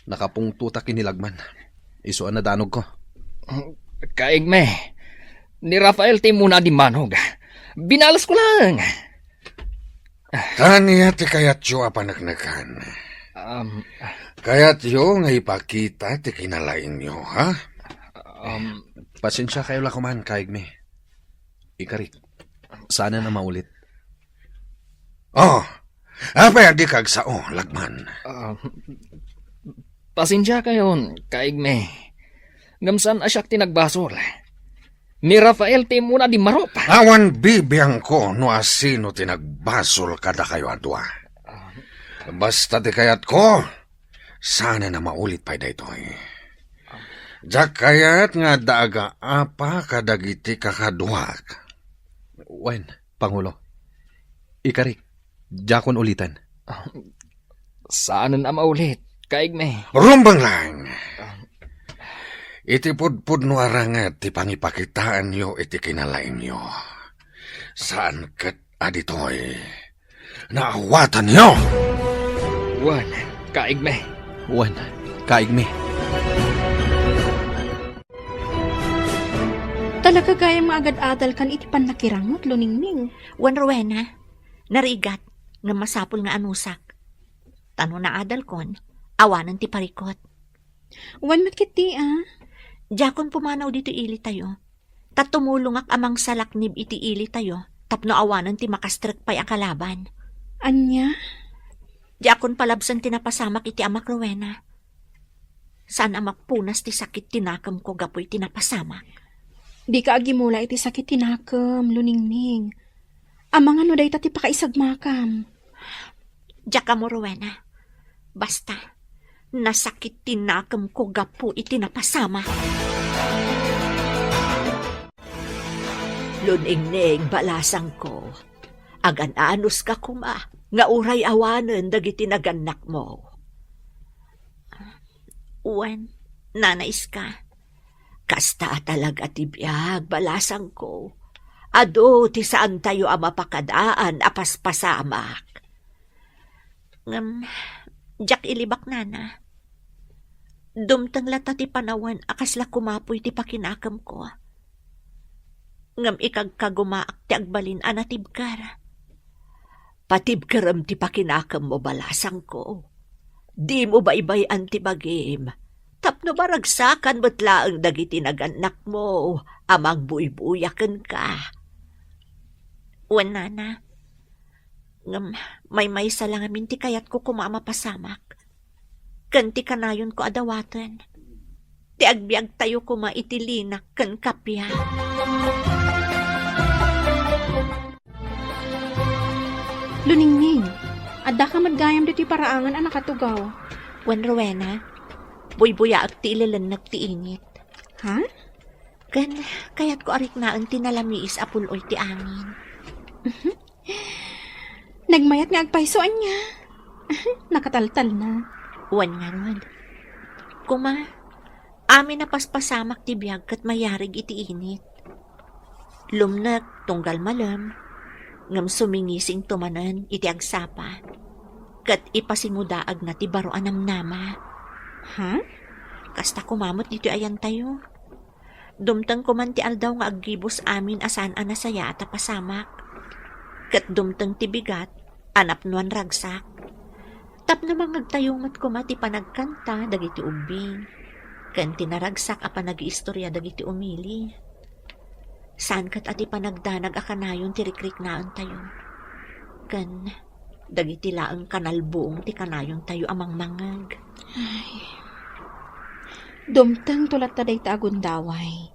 Nakapungtotak ken ni Lagman. Isu a nadanogko. Oh, kaigmi, ni Rafael ti immuna a dimmanog. Binalesko laeng. Ania ti kayatyo a paneknekan? Um, kayatyo nga ipakita ti kinalaingyo, ha? Um, Pasensiakayo la koman, Kaigme. Ikarik, saanen a maulit. Oh, apay a dika agsao, Lagman? Ah, pasensiakayon, Kaigme. Ngem saan a siak ti nagbasol. Ni Rafael ti immuna a dimmarup. Awan bibiangko no asino ti nagbasol kadakayo a dua. Basta ti kayatko, saanen a maulit pay daytoy. Diak kayat nga adda agaapa kadagiti kakaduak. Wen, Pangulo. Ikarik, diakon uliten. Saanen a maulit, Kaigme. Rumbeng laeng. Iti pudpudno a ranget ti pangipakitaenyo iti kinalaingyo. Saan ket a ditoy naawatanyo. Wen, Kaigme. Wen, Kaigme. Talaga gayam nga agad-adalkan iti pannakirangot, Luningning. Wen, Rowena, narigat, ngem masapul nga anusak. Ta no naadalkon, awanen ti parikot. Wen met ketdi, a? Diakon pumanaw ditoy ilitayo. Ta tumulongak a mangsalaknib iti ilitayo tapno awanen ti makastrek pay a kalaban. Ania? Diakon palabsen ti napasamak iti amak, Rowena. Saan a mapunas ti sakit ti nakemko gapu iti napasamak. Dika agimula iti sakit ti nakem, Luningning. Amangan no dayta ti pakaisagmakam. Diak ammo, Rowena. Basta, nasakit ti nakemko gapu iti napasamak. Luningning, balasangko, agan-anuska koma nga uray awanen dagiti nagannakmo. Wen, Nana Iska, kasta a talaga ti biag, balasangko. Adu ti saantayo a mapakadaan a paspasamak. Ngem, diak ilibak, Nana. Dumteng latta ti panawen a kasla kumapuy ti pakinakemko. Ngem ikagkagumaak ti agbalin a natibker. Patibkerem ti pakinakemmo, balasangko. Dimo baybay-an ti bagim, tapno maragsakan met laeng dagiti nagannakmo a mangbuybuya kenka. Wen, Nana, ngem maymaysa la ngamin ti kayatko koma a mapasamak, ken ti kanayonko a dawaten, ti agbiagtayo koma iti linak ken kappia. Luningning, addaka met gayam ditoy paraangan a nakatugaw. Wen, Rowena, buybuyaek ti ilelennek ti init. Ha? Ken kayatko a riknaen ti nalamiis a pul-oy ti angin. Nagmayat nga agpayso, ania? Nakataltalna. Wen ngarud. Koma, amin a paspasamak ti biag ket mayarig iti init. Lumnek tunggal malem, ngem sumingisinto manen iti agsapa, ket ipasingudaagna ti baro a namnama. Ha? Kasta koma met ditoy ayantayo. Dumteng koman ti aldaw nga aggibus amin a saan a nasayaat a pasamak. Ket dumteng ti bigat a napnoan ragsak. Tapno mangngegtayo met koma ti panagkanta dagiti ubbing, ken ti naragsak a panagiistoria dagiti umili. Saan ket a ti panagdanag a kanayon ti rikriknaentayo. Ken dagiti laeng kanalbuong ti kanayontayo a mangmangngeg. Ay. Dumtengto latta dayta a gundaway.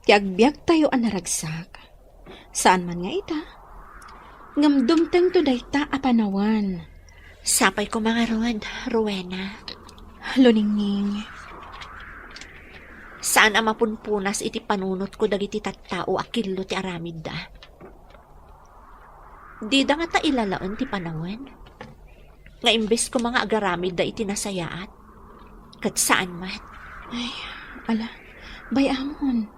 Ti agbiagtayo a naragsak. Saan man nga ita, ngem dumtengto dayta a panawen. Sapay koma ngarud, Rowena. Luningning. Saan a mapunpunas iti panunotko dagiti tattao a killo ti aramidda. Dida ngata ilalaen ti panawen nga imbes koma nga agaramidda iti nasayaat, ket saan met. Ay, ala, bay-amon.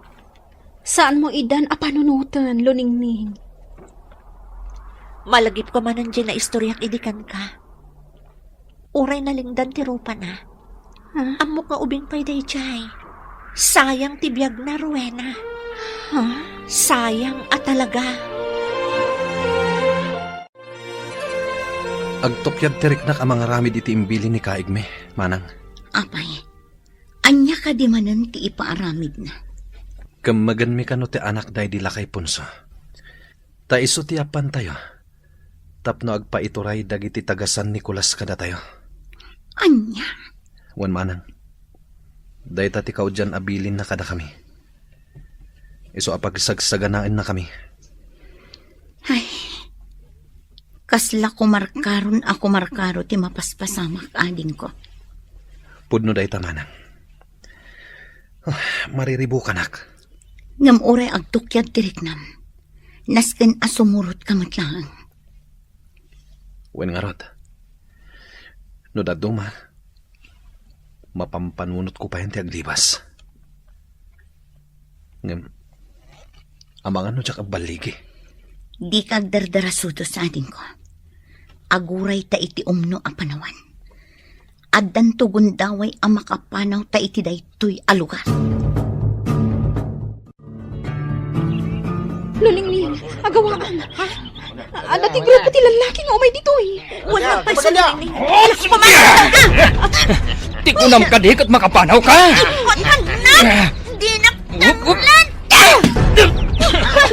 Saanmo idan a panunoten, Luningning. Malagipko manen diay naistoriak idi kenka. Uray nalingdan ti rupana. Ha? Ammok nga ubing pay daydiay. Sayang ti biagna, Rowena. Ha? Sayang a talaga. Agtupyad ti riknak a mangaramid iti imbilin ni Kaigme, manang. Apay, ania kadi manen ti ipaaramidna? Kemmegenmi kano ti anakda idi lakay punso. Ta isu ti appantayo tapno agpaituray dagiti taga San Nicolas kadatayo. Ania? Wen, manang, dayta ti kaudian a bilinna kadakami. Isu a pagsagsaganaennakami. Ay, kasla kumarkaron a kumarkaro ti mapaspasamak, adingko. Pudno dayta, manang. Ah, mariribukanak. Ngem uray agtukyad ti riknam, nasken a sumurotka met laeng. Wen ngarud, no dadduma, mapampanunotko payen ti aglibas. Ngem, amangan no diak agballigi? Dika agdardarasudos, adingko. Aguray ta iti umno a panawan. Addanto gundaway a makapanaw ta iti daytoy a lugar. Luningning, agawaam. Ha? Adda ti grupo ti lallaki nga umay ditoy. Wala pay si Luningning. Ti kunam kadi ket makapanaw ka? Immutna! Dinak tamlan!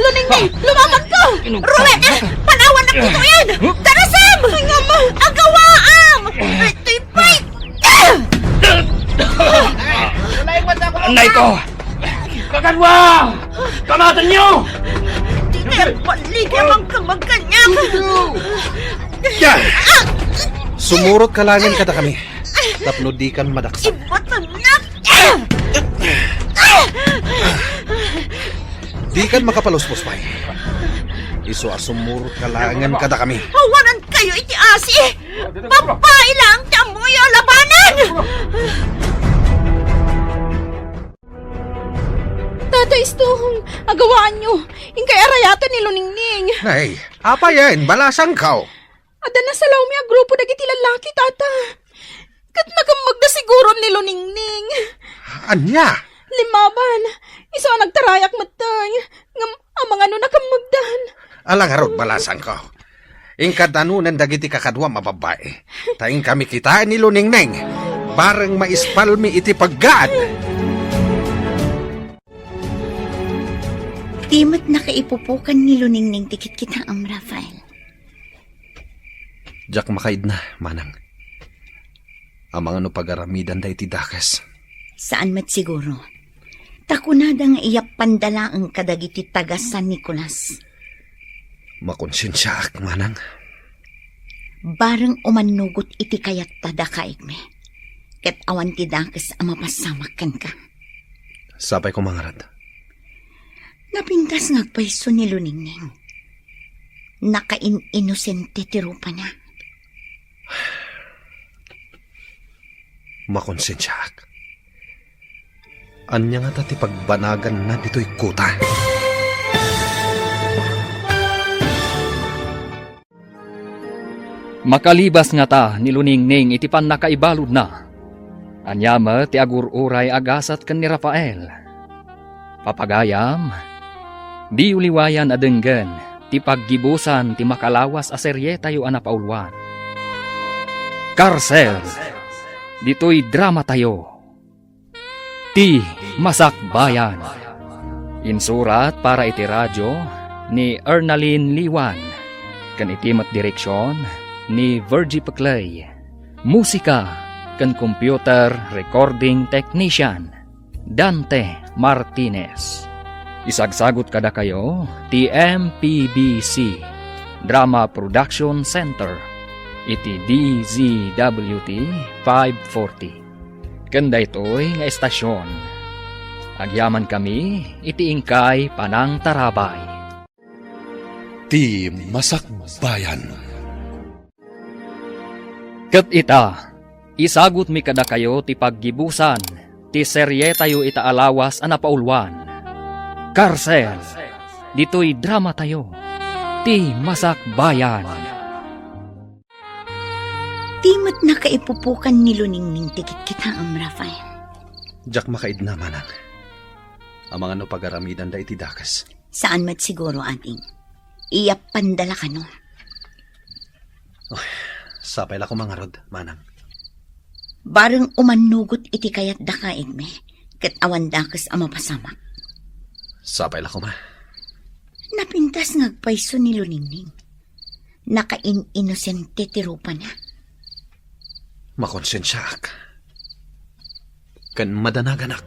Luningning, lumamagko! Rueda, panawan na kituyan! Darasam! Agawaam! Ito'y pay! Anay ko! Kaganwa! Kamatanyo! Di kaya balik ang kamaganyan! Sumurot ka laengen kadakami tapno dikan madaksak. Immutna! Dikan makapaluspos pay. Isu a sumurot ka laengen kadakami. Awanan kayo iti asi! Babai lang ti ammoyo a labanan! Tata Istong, agawaanyo. Inkay arayaten ni Luningning. Ay, apayen, balasangko. Adda nasalawmi a grupo dagiti lallaki, Tata. Ket nakemmegda siguron ni Luningning. Ania? Limmaban, isu a nagtarayak metten, ngem amangan no nakemmegdan. Ala ngarud, balasangko. Inkadanunen dagiti kakaduam a babbai. Ta inkami kitaen ni Luningning. Bareng maispalmi iti paggaan. Di met nakaipupukan ni Luningning ti kitkitaem, Rafael. Diak makaidna, manang. Amangan no pagaramidanda iti dakes. Saan met siguro. Ta kunada nga iyappanda laeng kadagiti taga San Nicolas. Makonsensiaak, manang. Bareng umannugot iti kayatta dakaigmi. Ket awan ti dakes a mapassamak kenka. Sapay ko mangarad. Napintas nga agpayso ni Luningning. Nakain-inosente ti rupana. Makonsensiaak. Ania ngata ti pagbanaganna ditoy kuta? Makalibas ngata ni Luningning iti pannakaibaludna. Ania met ti agur-uray a gasat ken ni Rafael? Papagayam, diyo liwayan a denggen ti paggibusan ti makalawas a serietayo a napauluan. Karsel, ditoy dramatayo. Ti Masakbayan. Insurat para iti radyo ni Ernalyn Liwan, ken iti met direksion ni Virgie Peclay. Musika ken computer recording technician, Dante Martinez. Isagsagut kadakayo ti M P B C Drama Production Center iti D Z W T five forty. Ken daytoy nga estasion, agyamankami iti inkay panangtarabay. Ti Masakbayan. Ket ita, isagutmi kadakayo ti paggibusan ti serietayo ita a lawas a napauluan. Karsel, ditoy dramatayo, Ti Masakbayan. Di met nakaipupukan ni Luningning ti kitkitaem, Rafael. Diak makaidna, manang. Amangan no pagaramidanda iti dakes. Saan met siguro, ading. Iyappanda la kano. Oh, sapay la koma ngarud, manang. Bareng umannugot iti kayat dakaigmi, ket awan dakes a mapasamak. Sapay la koma. Napintas nga agpayso ni Luningning. Nakain-inosente ti rupana. Makonsensiaak. Ken madanaganak.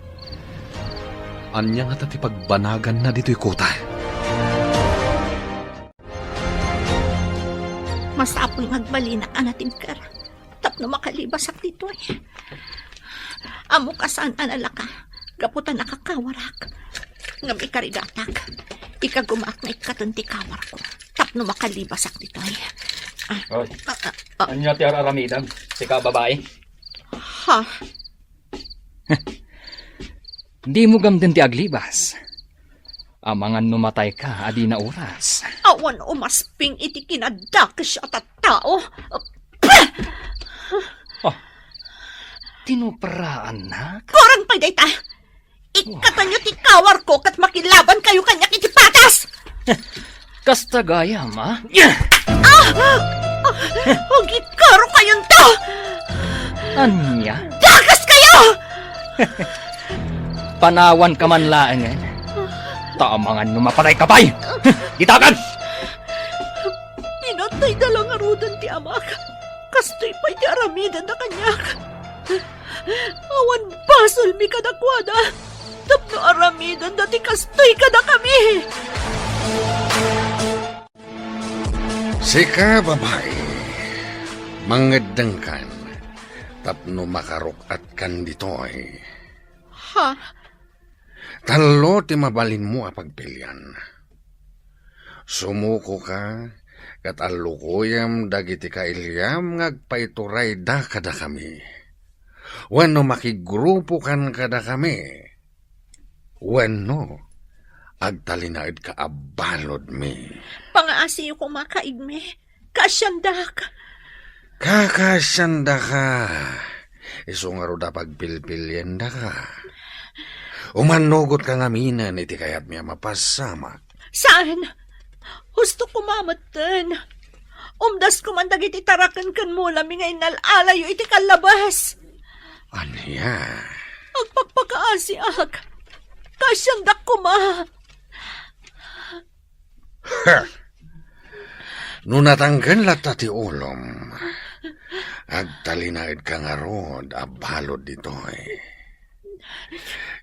Ania ngata ti pagbanaganna ditoy kota? Masapul nga agbalinak a natibker tapno makalibasak ditoy. Ammok a saan a nalaka gapu ta nakakawarak. Ngem ikarigatak, ikagumaak nga ikkaten ti kawarko tapno makalibasak ditoy. Ah, Oy, ah, ah, ah. Ania ti ar-aramidem, sika a babai? Ha? Dimo gamden ti aglibas. Amangan no matayka a dina oras. Awan umasping iti kinadakes a tattao. Pah! Oh, tinupraannak? Kurang pay dayta! Ikkatenyo ti kawarko ket makilabankayo kaniak iti patas! Kasta gayam, a? Ah! Ah! Agikaro kayonto! Ania? Dakes kayo! Panawanka man laengen. Ta amangan no mapatayka pay! Ditakan! Pinatayda la ngaruden ti amak. Kastoy pay ti aramidenda kaniak. Awan basolmi kadakuada tapno aramidenda ti kastoy kadakami. Sika, babai, mangeddengkan tapno makaruk-atkan ditoy. Ha? Tallo ti mabalinmo a pagpilian. Sumukoka ket allukoyem dagiti kailiam nga agpaiturayda kadakami. Wenno makigrupokan kadakami. Wenno agtalinaedka a baludmi. Pangaasiyo koma, kaigmi. Kaasiandak. Kakaasiandaka. Isu ngarud a pagpilpiliendaka. Umannugotka ngaminen iti kayatmi a mapasamak. Saan? Husto koma metten. Umdas koman dagiti taraken ken mulami nga innal-alayo iti kallabes. Ania? Agpakpakaasiak. Kaasiandak koma. Ha! No natangken latta ti ulom, agtalinaedka ngarud a balud ditoy.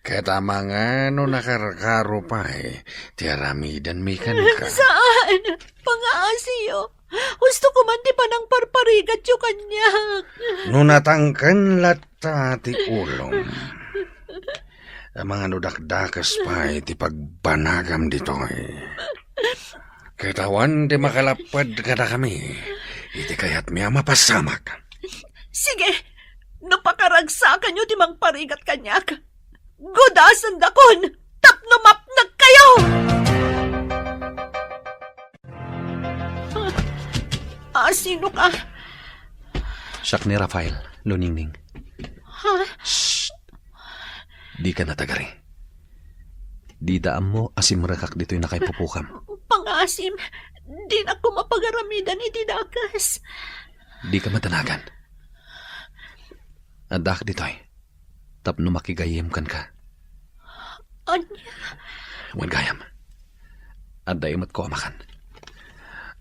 Ket amangan no nakarkaro pay ti aramidenmi kenka. Saan? Pangaasiyo. Husto koman ti panangparparigatyo kaniak. No natangken latta ti ulom, amangan no dakdakes pay ti pagbanagam ditoy. Ket awan ti makalapped kadakami iti kayatmi a mapasamak. Sige, no pakaragsakanyo ti mangparigat kaniak, gudasendakon tapno mapnekkayo! Ah, sino ka? Siak ni Rafael, Luningning. Ha? Shh! Dika natagari. Dida ammo a simrekak ditoy nakaipupokam. Pangaasim, dinak koma pagaramidan iti dakes. Dika madanagan. Addaak ditoy tapno makigayyem kenka. Ania? Wen gayam. Adda imetko a makan.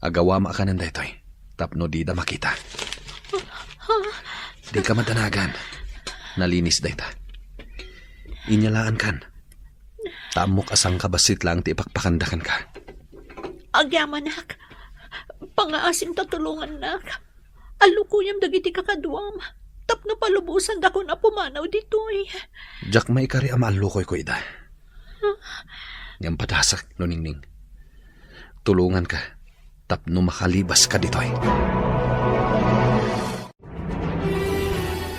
Agawama a kanen daytoy tapno dida makita. Dika madanagan. Nalinis dayta. Inyalaankan. Ta ammok a sangkabassit laeng ti ipakpakanda kenka. Agyamanak. Pangaasim ta tulongannak. Allukoyam dagiti kakaduam tapno palubosandakon a pumanaw ditoy. Diak maikari a maallukoyko ida. Ngem padasek, Luningning. Tulonganka tapno makalibaska ditoy.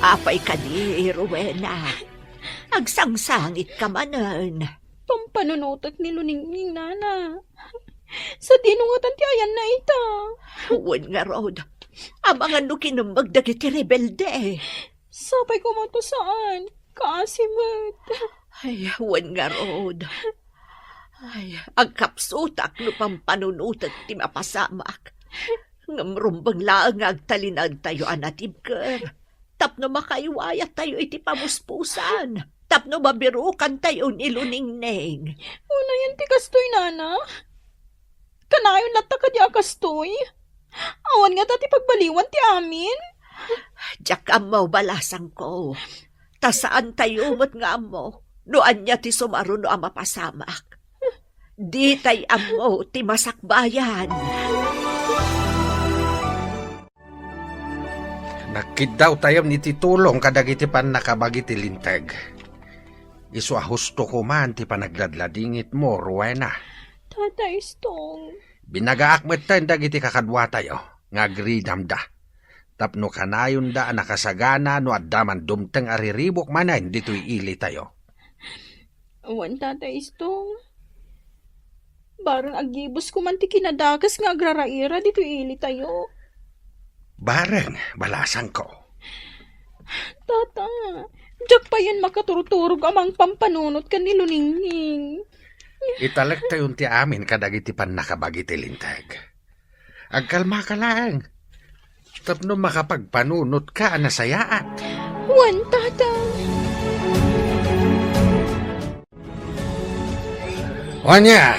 Apay kadi, Rowena? Agsangsangitka manen. Pampanunotek ni Luningning, nana. Sadino ngatan ti ayanna ita? Wen ngarud, amangan no kinemmeg dagiti rebelde. Sapay koma to saan. Kaasi met. Ay, wen ngarud. Ay, agkapsutak no pampanunotek ti mapasamak. Ngem rumbeng laeng nga agtalinaedtayo a natibker tapno makaiwayattayo iti pamuspusan. tapno mabirukantayo ni Luningning. Unayen ti kastoy, nana? Kanayon latta kadi a kastoy? Awan ngata ti pagbaliwan ti amin? Diak ammo, balasangko. Ta saantayo met nga ammo no ania ti sumaruno a mapasamak. Ditay ammo ti masakbayan. Nagkiddawtayon iti tulong kadagiti pannakabagi ti linteg. Isu a husto koman ti panagladladingitmo, Rowena. Tata Istong. Binagaak metten dagiti kakaduatayo nga agridamda tapno kanayonda a nakasagana no adda man dumteng a riribuk manen ditoy ilitayo. Wen, Tata Istong. Bareng aggibusko man ti kinadakes nga agraraira ditoy ilitayo. Bareng, balasangko. Tata, diak payen makaturturog a mangpampanunot ken ni Luningning. Italektayon ti amin kadagiti pannakabagi ti linteg. Agkalmaka laeng tapno makapagpanunotka a nasayaat. Wen, Tata. Ania,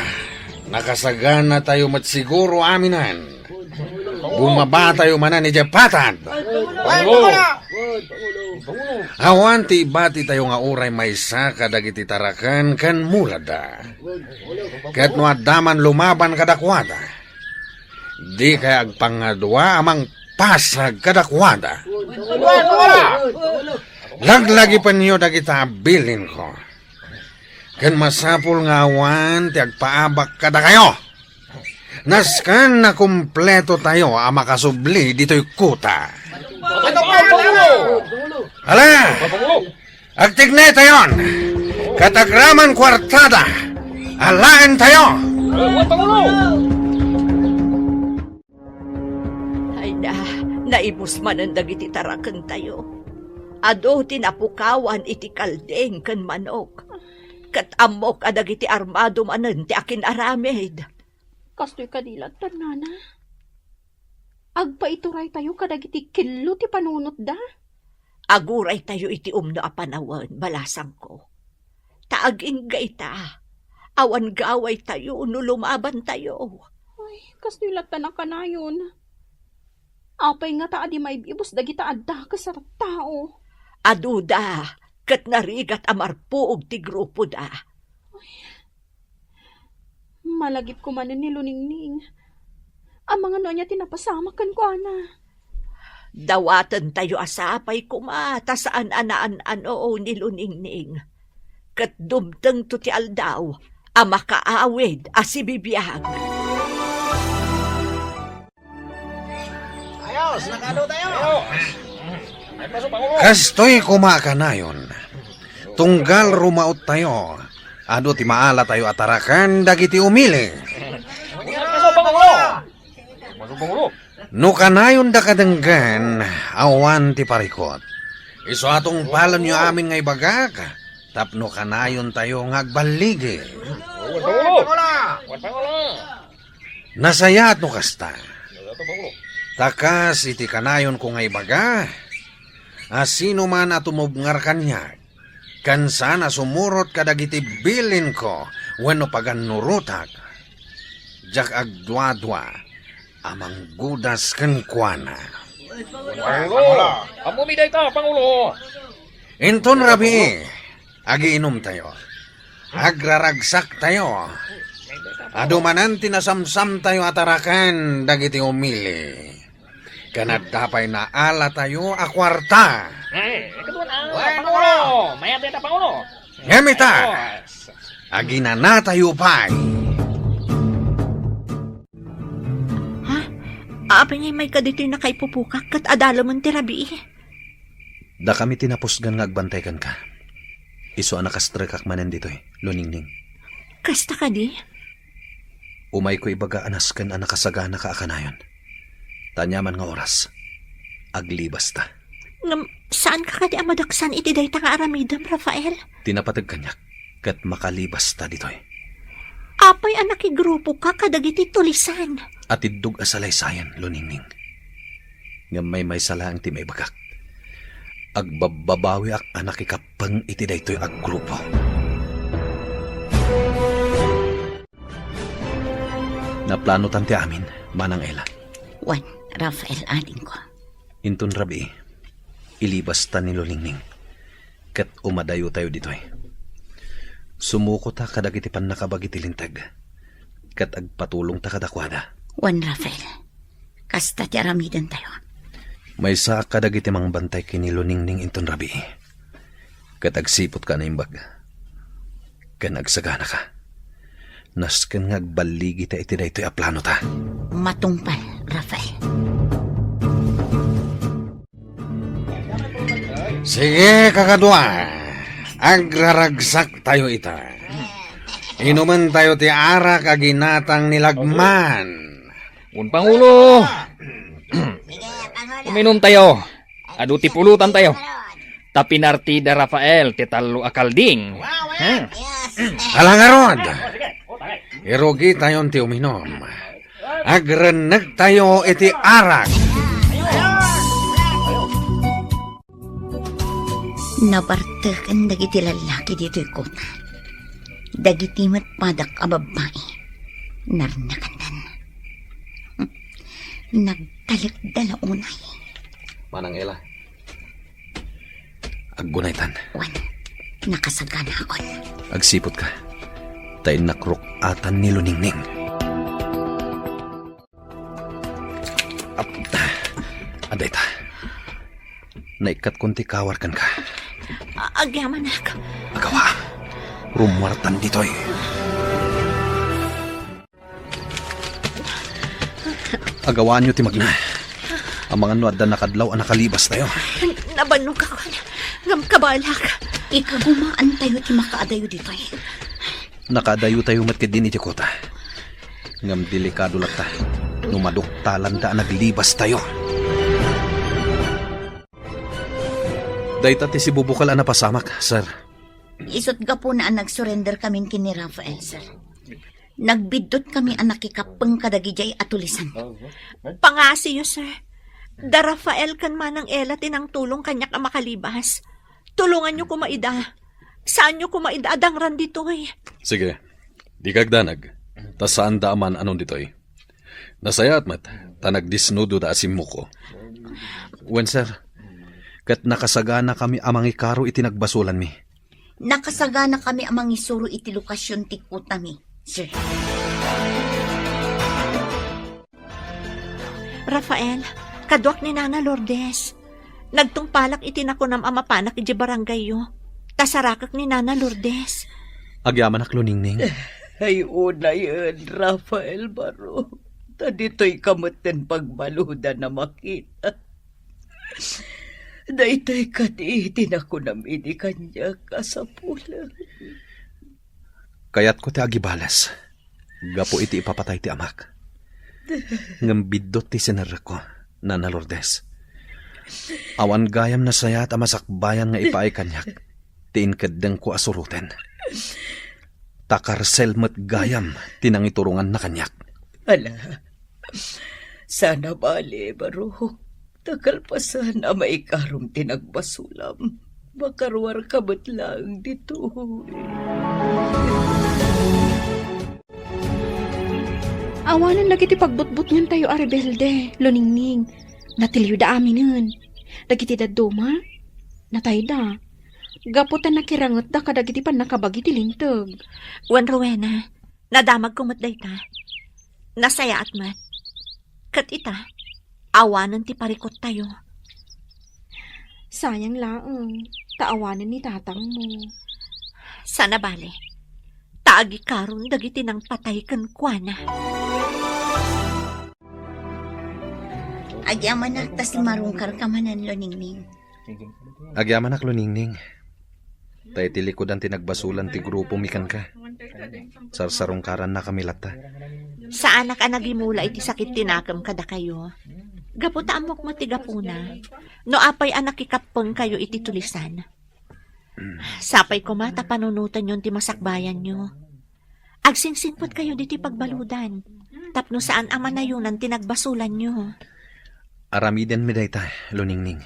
nakasaganatayo met siguro aminen. Bumabatayo manen idiay patad. Pangulo! Awan ti ibatitayo nga uray maysa kadagiti taraken ken muladda. Ket no adda man lumaban kadakuada, dikay agpangadua a mangpasag kadakuada. Laglagipenyo dagita a bilinko. Ken masapul nga awan ti agpaabak kadakayo. Nasken a kumpletotayo a makasubli ditoy kuta. Ala! Agtignaytayon! Ket agraman kuartada, alaentayo! Ay na, naibus manen dagiti tarakentayo. Adu ti napukawan iti kalding ken manok. Ket ammok a dagiti armado manen ti akin-aramid. Kastoy kadi latta, nana? Agpaituraytayo kadagiti kello ti panunotda? Aguraytayo iti umno a panawen, balasangko. Ta agingga ita, awan gawaytayo no lumabantayo. Ay, kastoy latta a kanayon. Apay ngata a di maibibus dagita a dakes a tattao? Aduda, ket narigat a marpuog ti grupoda. Ay, malagipko manen ni Luningning. Amangan no ania ti napasamak kenkuana. Dawatentayo a sapay koma ta saan a naan-ano ni Luningning. Ket dumtengto ti aldaw a makaawid a sibibiag. Ayos, nakaadu tayo. Kastoy koma a kanayon. Tunggal rumaottayo, adu ti maalatayo a taraken dagiti umili. No kanayonda kadenggen, awan ti parikut. Isu a tungpalenyo amin nga ibagak, tapno kanayontayo nga agballigi. Nasayaat no kasta. Ta kas iti kanayonko nga ibaga, a sinoman a tumubngar kaniak, ken saan a sumurot kadagiti bilinko wenno pagannurotak, diak agduadua a manggudas kenkuana. Pangulo! Ammomi dayta, Pangulo! Inton rabii, agiinumtayo. Agraragsaktayo. Adu manen ti nasamsamtayo a taraken dagiti umili. Ken adda pay naalatayo a kuarta. Eh, ikaduan, ah, Pangulo! Mayat dayta, Pangulo! Ngem ita, aginanatayo pay. Ha? Apay nga imayka ditoy nakaipupukak ket adalemen ti rabii? Dakami ti napusgan nga agbantay kenka. Isu a nakastrekak manen ditoy, Luningning. Kasta kadi? Umayko ibaga a nasken a nakasaganaka a kanayon. Ta aniaman nga oras, aglibasta. Ngem, saanka kadi a madaksan iti dayta nga aramidem, Rafael? Ti napateg kaniak, ket makalibasta ditoy. Apay a nakigrupoka kadagiti tulisan? Atiddog a salaysayan, Luningning. Ngem maymaysa laeng ti maibagak. Agbabbabawiak a nakikappeng iti daytoy a grupo. Naplanotan ti amin, Manang Ella. Wen, Rafael, adingko. Inton rabii, ilibasta ni Luningning, ket umadayotayo ditoy. Sumukota kadagiti pannakabagi ti linteg, ket agpatulongta kadakuada. Wen, Rafael, kasta ti aramidentayo. Maysaak kadagiti mangbantay ken ni Luningning inton rabii, ket agsiputka a naimbag ken agsaganaka. Nasken nga agballigita iti daytoy a planota. Matungpal, Rafael. Sige, kakadua. Agraragsaktayo ita. Inumentayo ti arak a ginatang ni Lagman. Wen, Pangulo. Uminumtayo. Adu ti pulutantayo. Ta pinartida Rafael ti tallo a kalding. Ha? Ala ngarud, irugitayon ti uminum. Agrennegtayo iti arak. Nabarteken dagiti lallaki ditoy kota. Dagiti met padak a babbai, narnakandan. Nagtalekda la unay. Manang Ella, aggunaytan. Wen, nakasaganakon. Agsiputka, ta innak ruk-atan ni Luningning. Ap-, adda ita. Naikkatkon ti kawar kenka. A-, agyamanak. Agawa. Rummuartan ditoy. Agawaanyo ti magna. Amangan no adda nakadlaw a nakalibastayo. Nabannogakon. Ngem kabalak. Ikagumaantayo ti makaadayo ditoy. Nakaadayotayo met ketdin iti kota. Ngem delikado latta no maduktalanda a naglibastayo. Dayta ti sibubukel a napasamak, sir. Isut' gapuna a nagsurrenderkamin ken ni Rafael, sir. Nagbiddut kami a nakikappeng kadagidiay a tulisan. Pangngasiyo, sir. Da Rafael ken Manang Ella ti nangtulong kaniak a makalibas. Tulonganyo koma ida. Saanyo koma ida a dangran ditoy. Sige. Dika agdanag. Ta saanda a man-anon ditoy. Nasayaat met, ta nagdisnudoda a simmuko. Wen, sir. Ket nakasaganakami a mangikaro iti nagbasolanmi. Nakasaganakami a mangisuro iti lokasion ti kotami, sir. Rafael, kaduak ni Nana Lourdes. Nagtungpalak iti nakunam a mapanak idiay barangayyo. Ta sarakek ni Nana Lourdes. Agyamanak, Luningning. Ay, unayen, Rafael Baro. Ta ditoyka metten pagbaludan a makita. Daytoy kadi ti nakunam idi kaniak a sapulen. Kayatko ti agibales gapu iti ipapatay ti amak. Ngem biddut ti sinerrekko, Nana Lourdes. Awan gayam nasayaat a masakbayan nga ipaay kaniak ti inkeddengko a suroten. Ta karsel met gayam ti nangituronganna kaniak. Ala, saan a bale, Barok. Ta kalpasan a maikarom ti nagbasolam, makaruarka met laeng ditoy. Awanen dagiti pagbutbutngentayo a rebelde, Luningning. Natilyoda aminen. Dagiti dadduma, natayda. Gapu ta nakirangetda kadagiti pannakabagi ti linteg. Wen, Rowena, nadamagko met dayta. Nasayaat met. Ket ita, awanen ti parikottayo. Sayang laeng, ta awanen ni tatangmo. Saan a bale, ta agikaron dagiti nangpatay kenkuana. Agyamanak ta simmarungkarka manen, Luningning. Agyamanak, Luningning. Ta iti likudan ti nagbasolan ti grupomi kenka. Sarsarungkarannakami latta. Saanak a nagimula iti sakit ti nakem kadakayo. Gapu ta ammok met ti gapuna. No apay a nakikappengkayo iti tulisan. Sapay koma ta panunotenyon ti masakbayanyo. Agsingsingpetkayo ditoy pagbaludan, tapno saan a manayonan ti nagbasolanyo. Aramidenmi dayta, Luningning.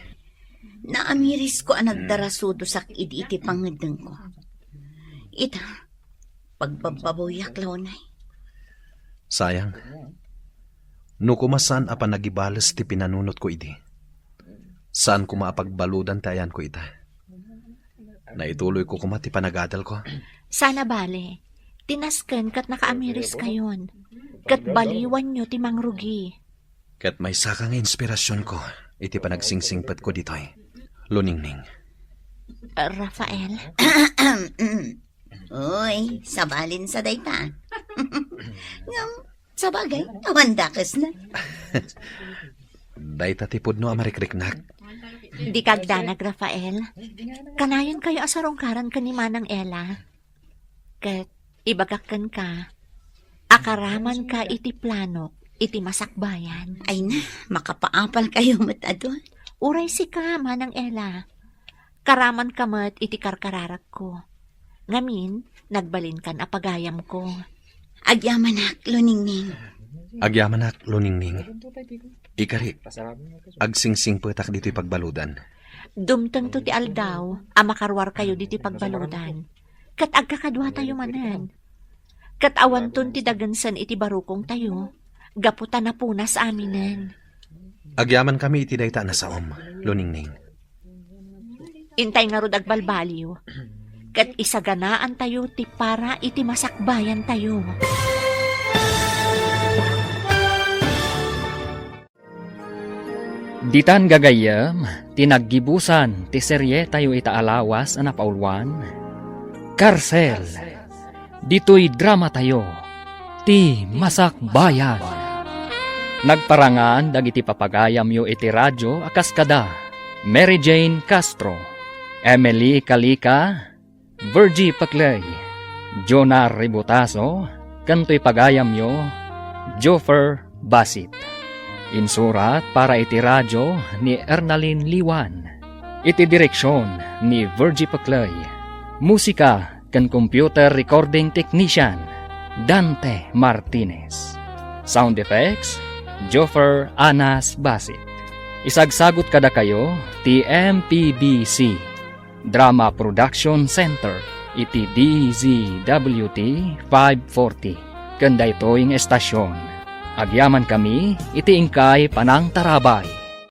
Naamirisko a nagdarasudosak idi iti pangngeddengko. Ita, pagbabbabawiak la unay. Sayang. No koma saan a panagibales ti pinanunotko idi, saan koma a pagbaludan ti ayanko ita. Naituloyko koma ti panagadalko. Sana bale, tinasken ket nakaamiriskayon, ket baliwanyo ti mangrugi. Ket maysaka nga inspirasionko iti panagsingsingsingpetko ditoy, Luningning. Rafael? Uy, sabalinsa dayta. Ngem, sabagay, awan dakesna. Dayta ti pudno a marikriknak. Dika agdanag, Rafael. Kanayonkayo a sarungkaran ken ni Manang Ella. Ket ibagak kenka, akaramanka iti planok iti masakbayan. Ay na, makapaapalkayo met adu. Uray sika, Manang Ella. Karamanka met iti karkararakko. Ngamin, nagbalinkan a pagayamko. Agyamanak, Luningning. Agyamanak, Luningning. Ikari, agsingsingpetak ditoy pagbaludan. Dumtengto ti aldaw a makaruarkayo ditoy pagbaludan, ket agkakaduatayo manen. Ket awanton ti dagensen iti barukongtayo, gapu ta napunas aminen. Agyamankami iti dayta a nasaom, Luningning. Intay ngarud agbalbaliw, ket isaganaantayo ti para iti masakbayantayo. Ditan gagayyem ti naggibusan ti serietayo ita a lawas a napauluan, Karsel. Ditoy dramatayo, Ti Masakbayan. Nagparangan dagiti papagayamyo iti radio a kas kada Mary Jane Castro, Emily Calica, Virgie Paclay, Jonah Ributaso, ken toy pagayamyo, Joffer Basit. Insurat para iti radio ni Ernalyn Liwan. Iti direksion ni Virgie Paclay. Musika ken computer recording technician, Dante Martinez. Sound effects, Joffer Anas Basit. Isagsagut kadakayo ti M P B C Drama Production Center iti D Z W T five forty. Ken daytoy nga estasion, agyamankami iti inkay panangtarabay.